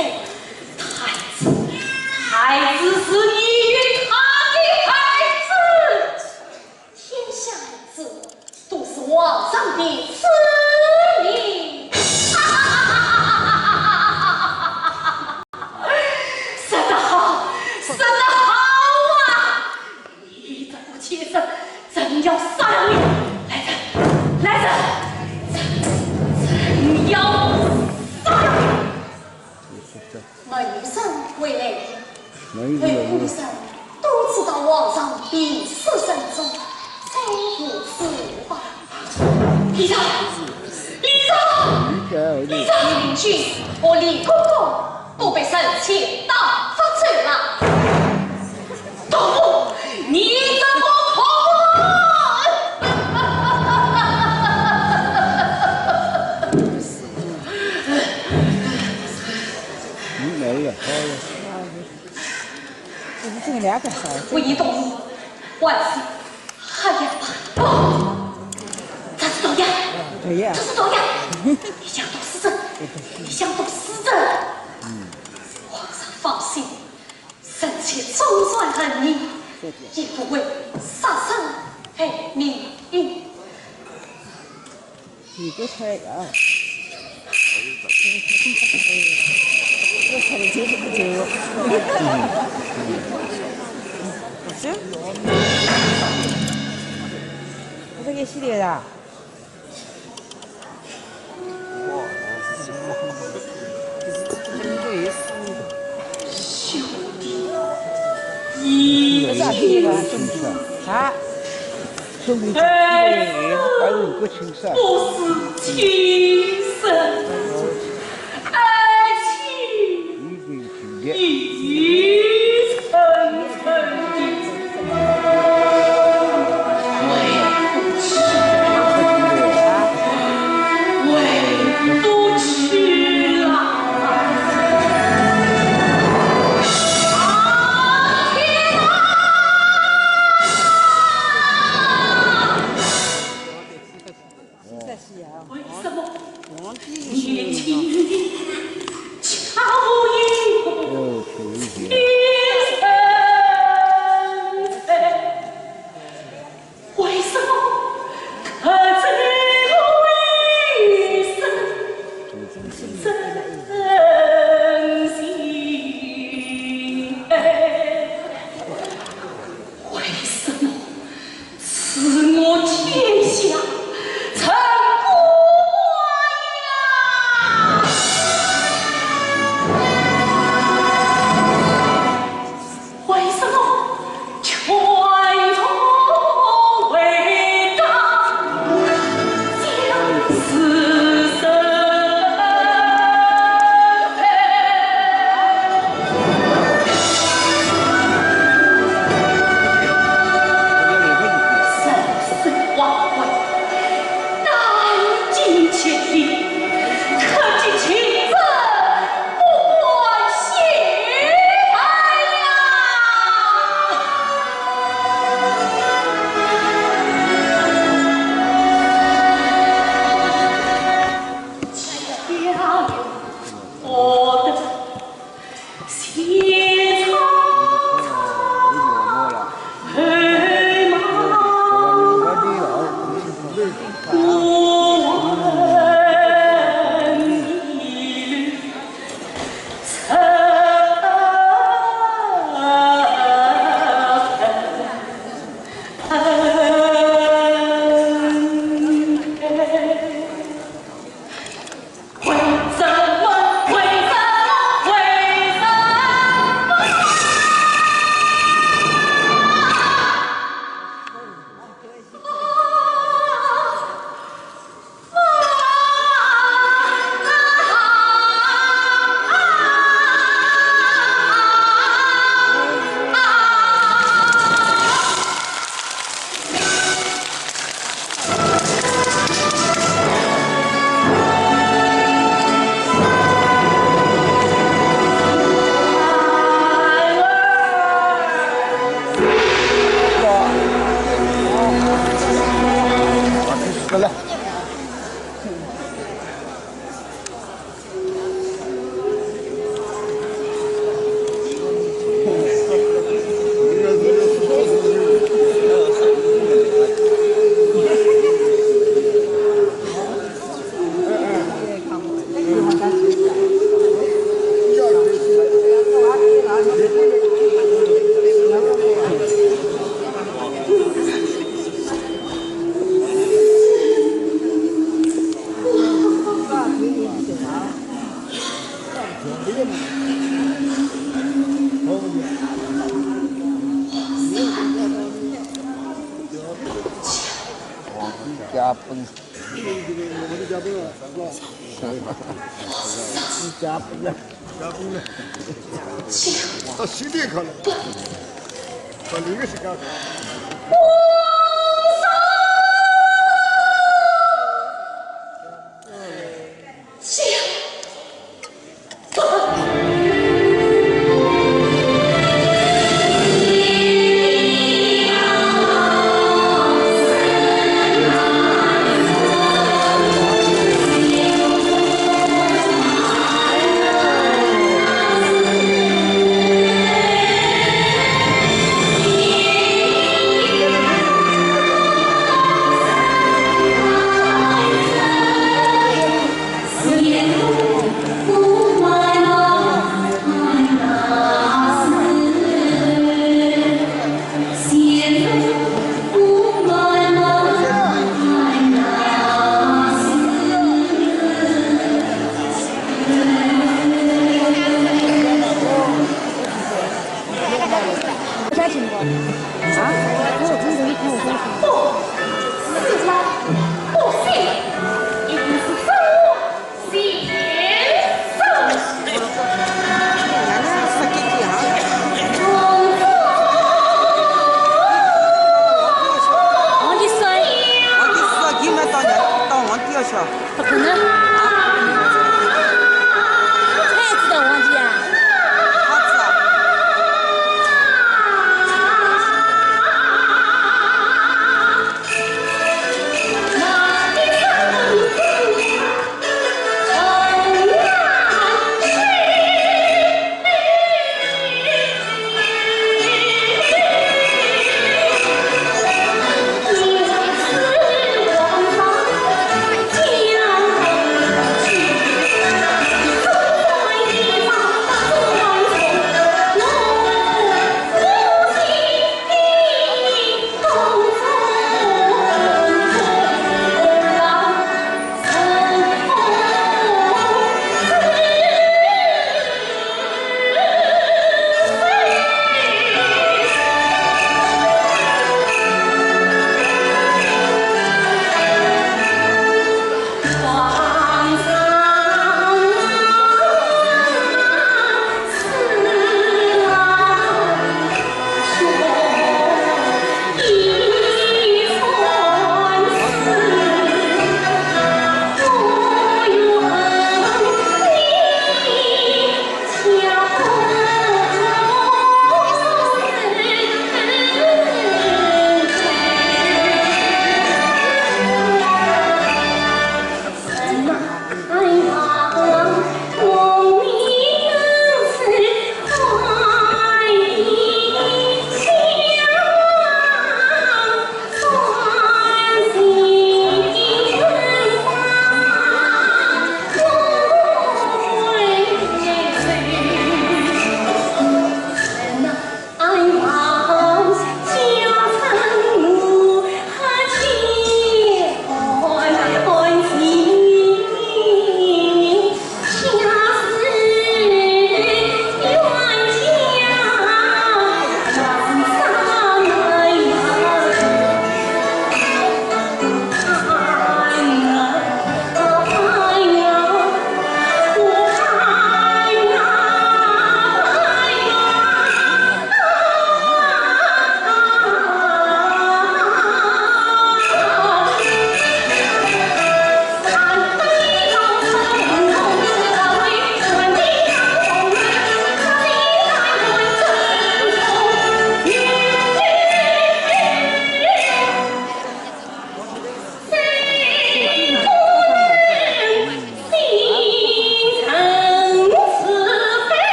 太子，太子是你与他的孩子。天下孩子都是皇上的子民。说得好，说得好啊！ 你这个贱人，朕要杀了你！来人，来人，朕，朕要杀了你！没有人会来的，没有人。后宫的人都知道皇上病死身中，再无此话。李昭，李昭，李昭！李君和李公公 都被臣妾打发走了。毒妇，你这个毒妇！你没有，好了。这是这个两个孩子。不宜动怒，万岁！ 哎呀，哦，这是毒药，对呀。这是毒药，你想毒死朕，你想毒死朕。嗯。皇上放心，臣妾忠肝义胆，也不会杀身害命。你不猜啊？这猜的就是不对哦。不是？不是给洗脸的啊？兄弟，你不是啊？ 兄弟，哎，把我个亲生。不是亲生，爱情已经深深的回不去了，回不去了。啊，天哪！ 为什么年轻人家无一个？加分。加分了。加分了。到西边去了。到里面去干啥？皇帝说，皇帝说，你们到哪，到皇帝要去啊？不可能。太子的皇帝啊。太子啊。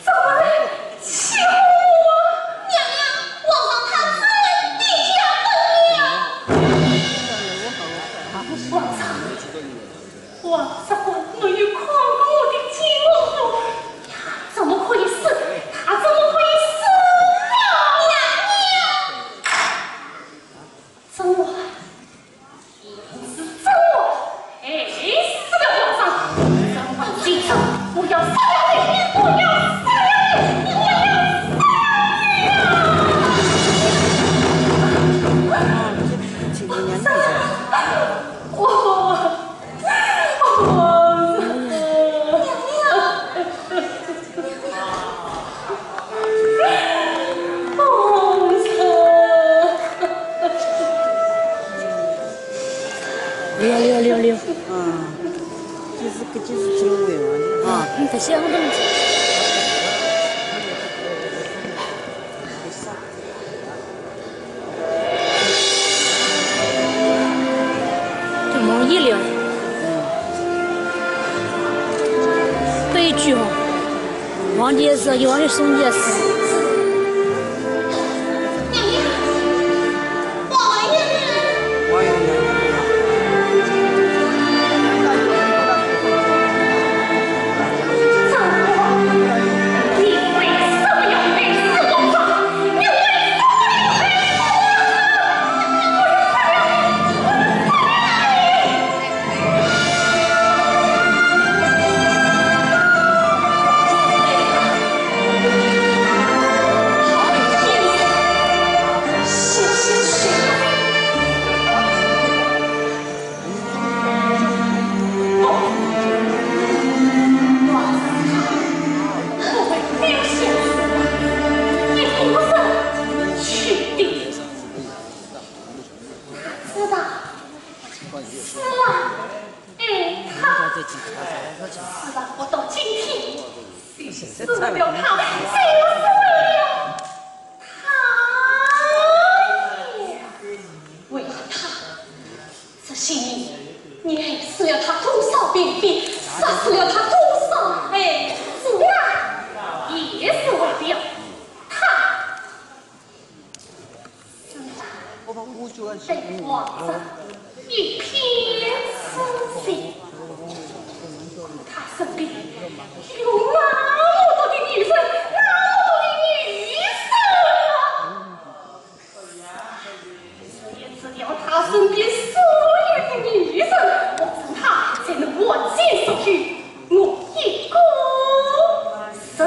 怎么了？欺负我？娘娘，皇上他真的下本了。皇上，皇上没有看过我的金龙珠，他怎么可以死？他怎么可以死啊？娘娘！真话，是真话。哎，死了皇上！真话是真，我要杀了你！我要杀了你！我要杀了你啊！皇上！我…… 六六六六。啊，就是搿就是真委婉的啊。嗯，搿些我都这毛衣了。悲剧哦，皇帝也死，皇帝送也死。哎，他，死了，我到今天，谁是为了他，谁是为了他呀？为了他，这些年，你害死了他多少嫔妃，杀死了他多少孩子呀？也是为了他。 被皇上一片痴情，他身边有那么多的女人，那么多的女人啊！只要除掉他身边所有的女人，皇上他才能完全属于我一个人。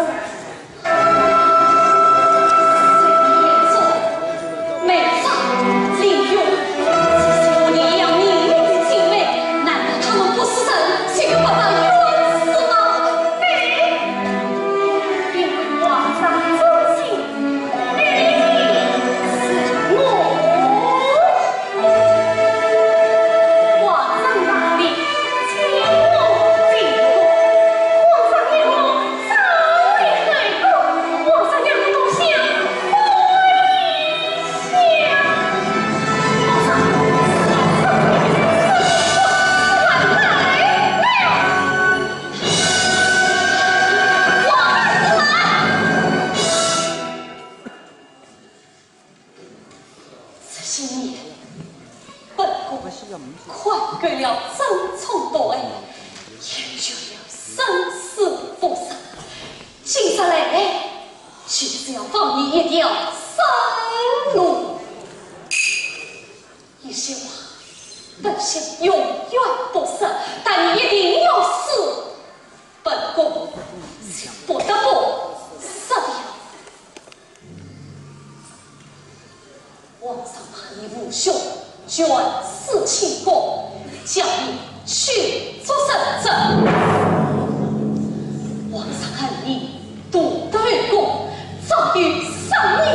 这些年，本宫宽厚了争宠夺爱，厌倦了生死浮生。今日来，就是要放你一条生路。一些话，本想永远不说，但你一定要死，本宫是不得不说的。 皇上怕你无兄，卷死清宫，叫你去做圣旨。皇上恨你独得后宫，早有杀你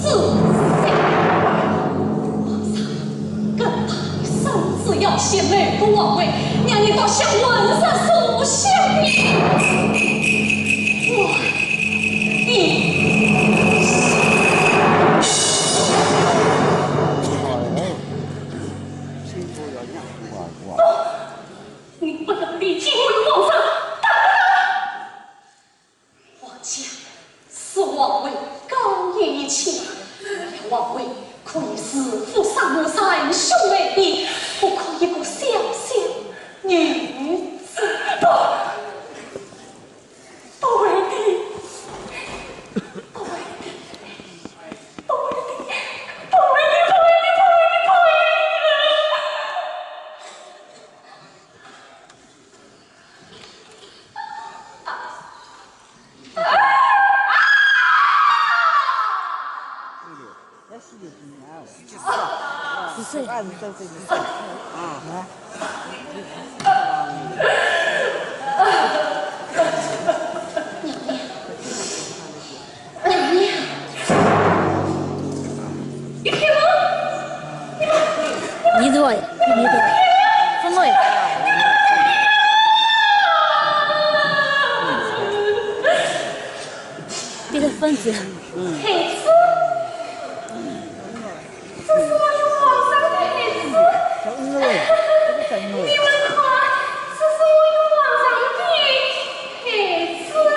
之心。皇上更怕你生子要先谋夺皇位，让你倒像浑身所想的。我 你不能离弃我与皇上，等等！皇想，是王位高于一切，王位可以是富商门生兄妹的，不可一个小小女子。不，不会的，不会的，不会的，不会的，不会的，不会的。 十岁。你怎么，你怎么，疯了呀？变成疯子。嗯。孩子，这是我与皇上的孩子。你们看，这是我与皇上的孩子啊。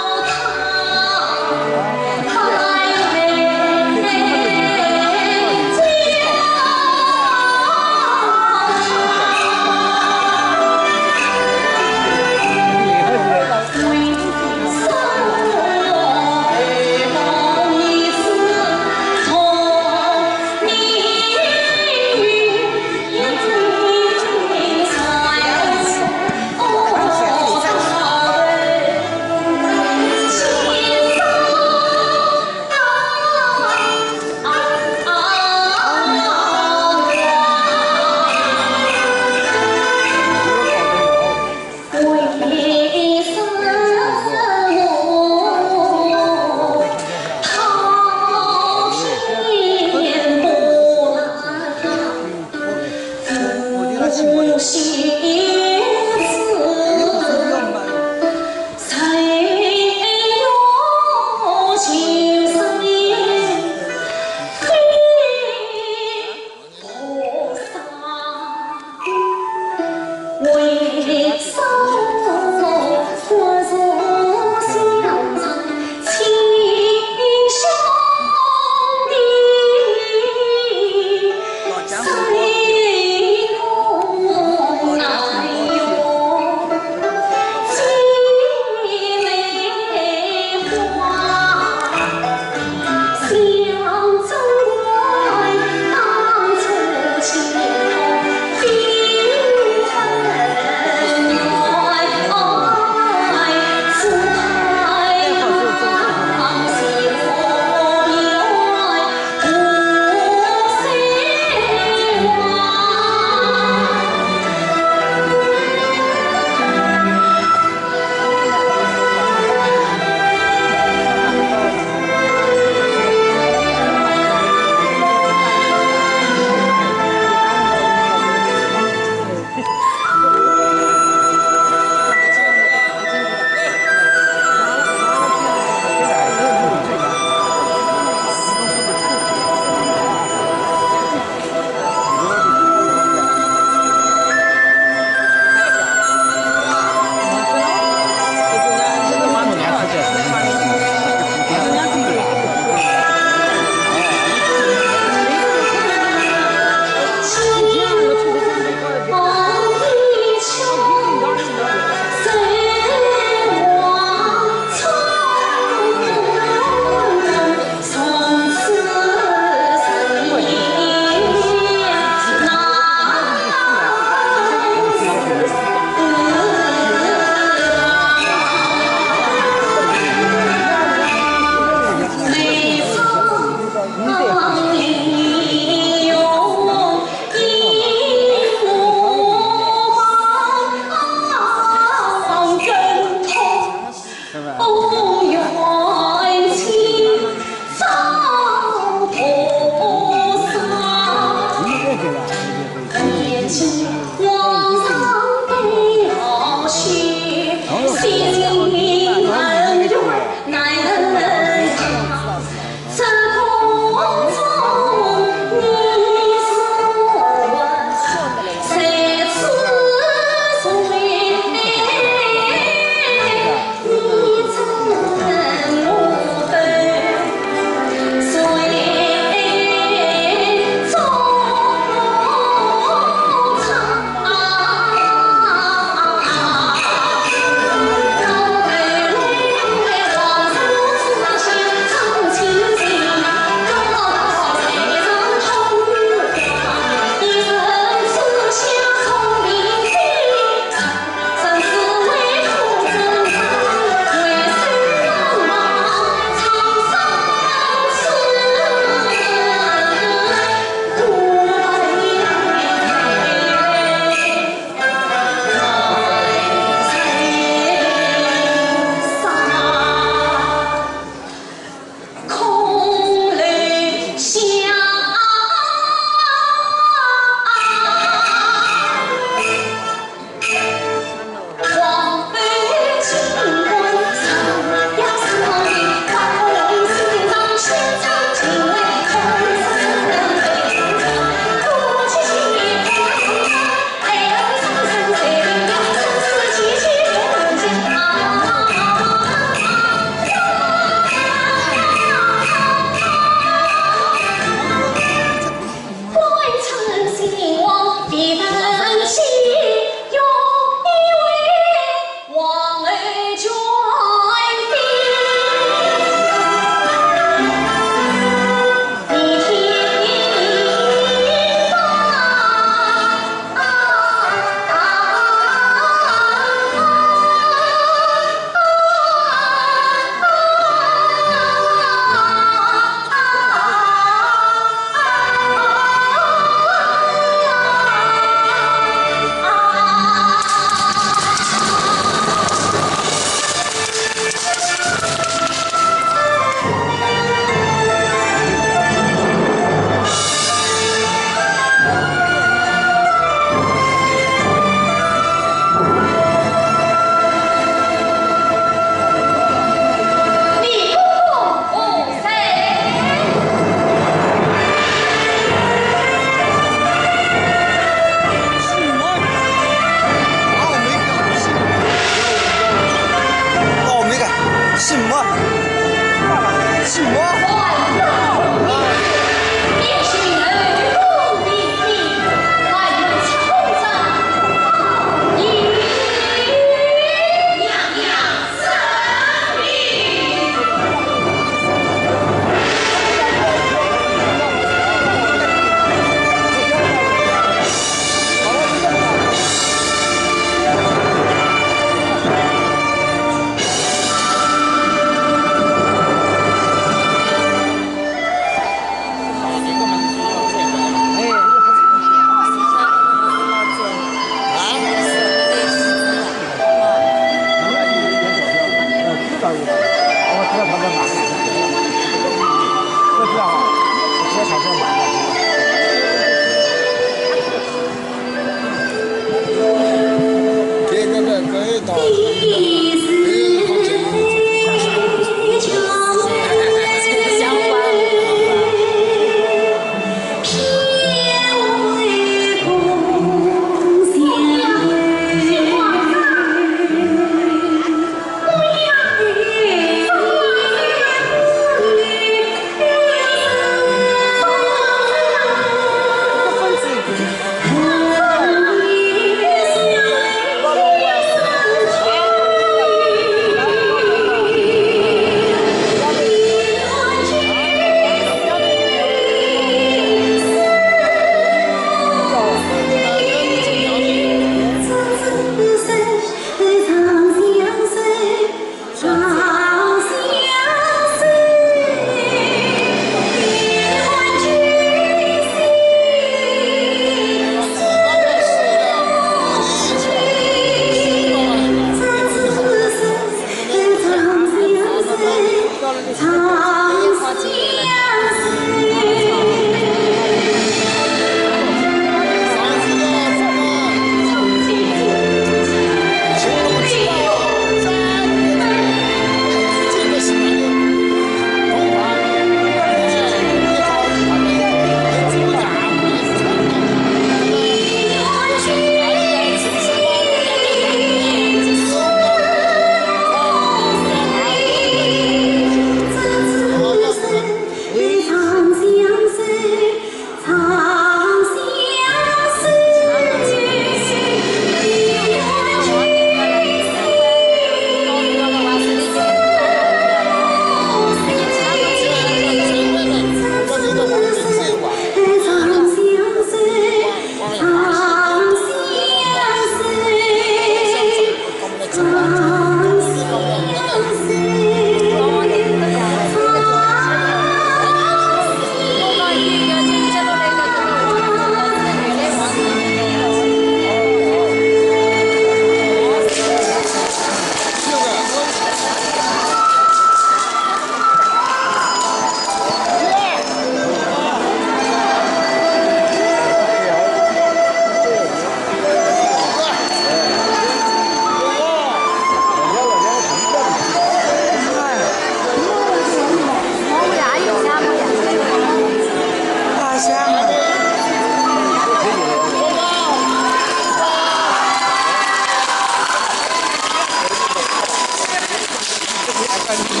Thank you.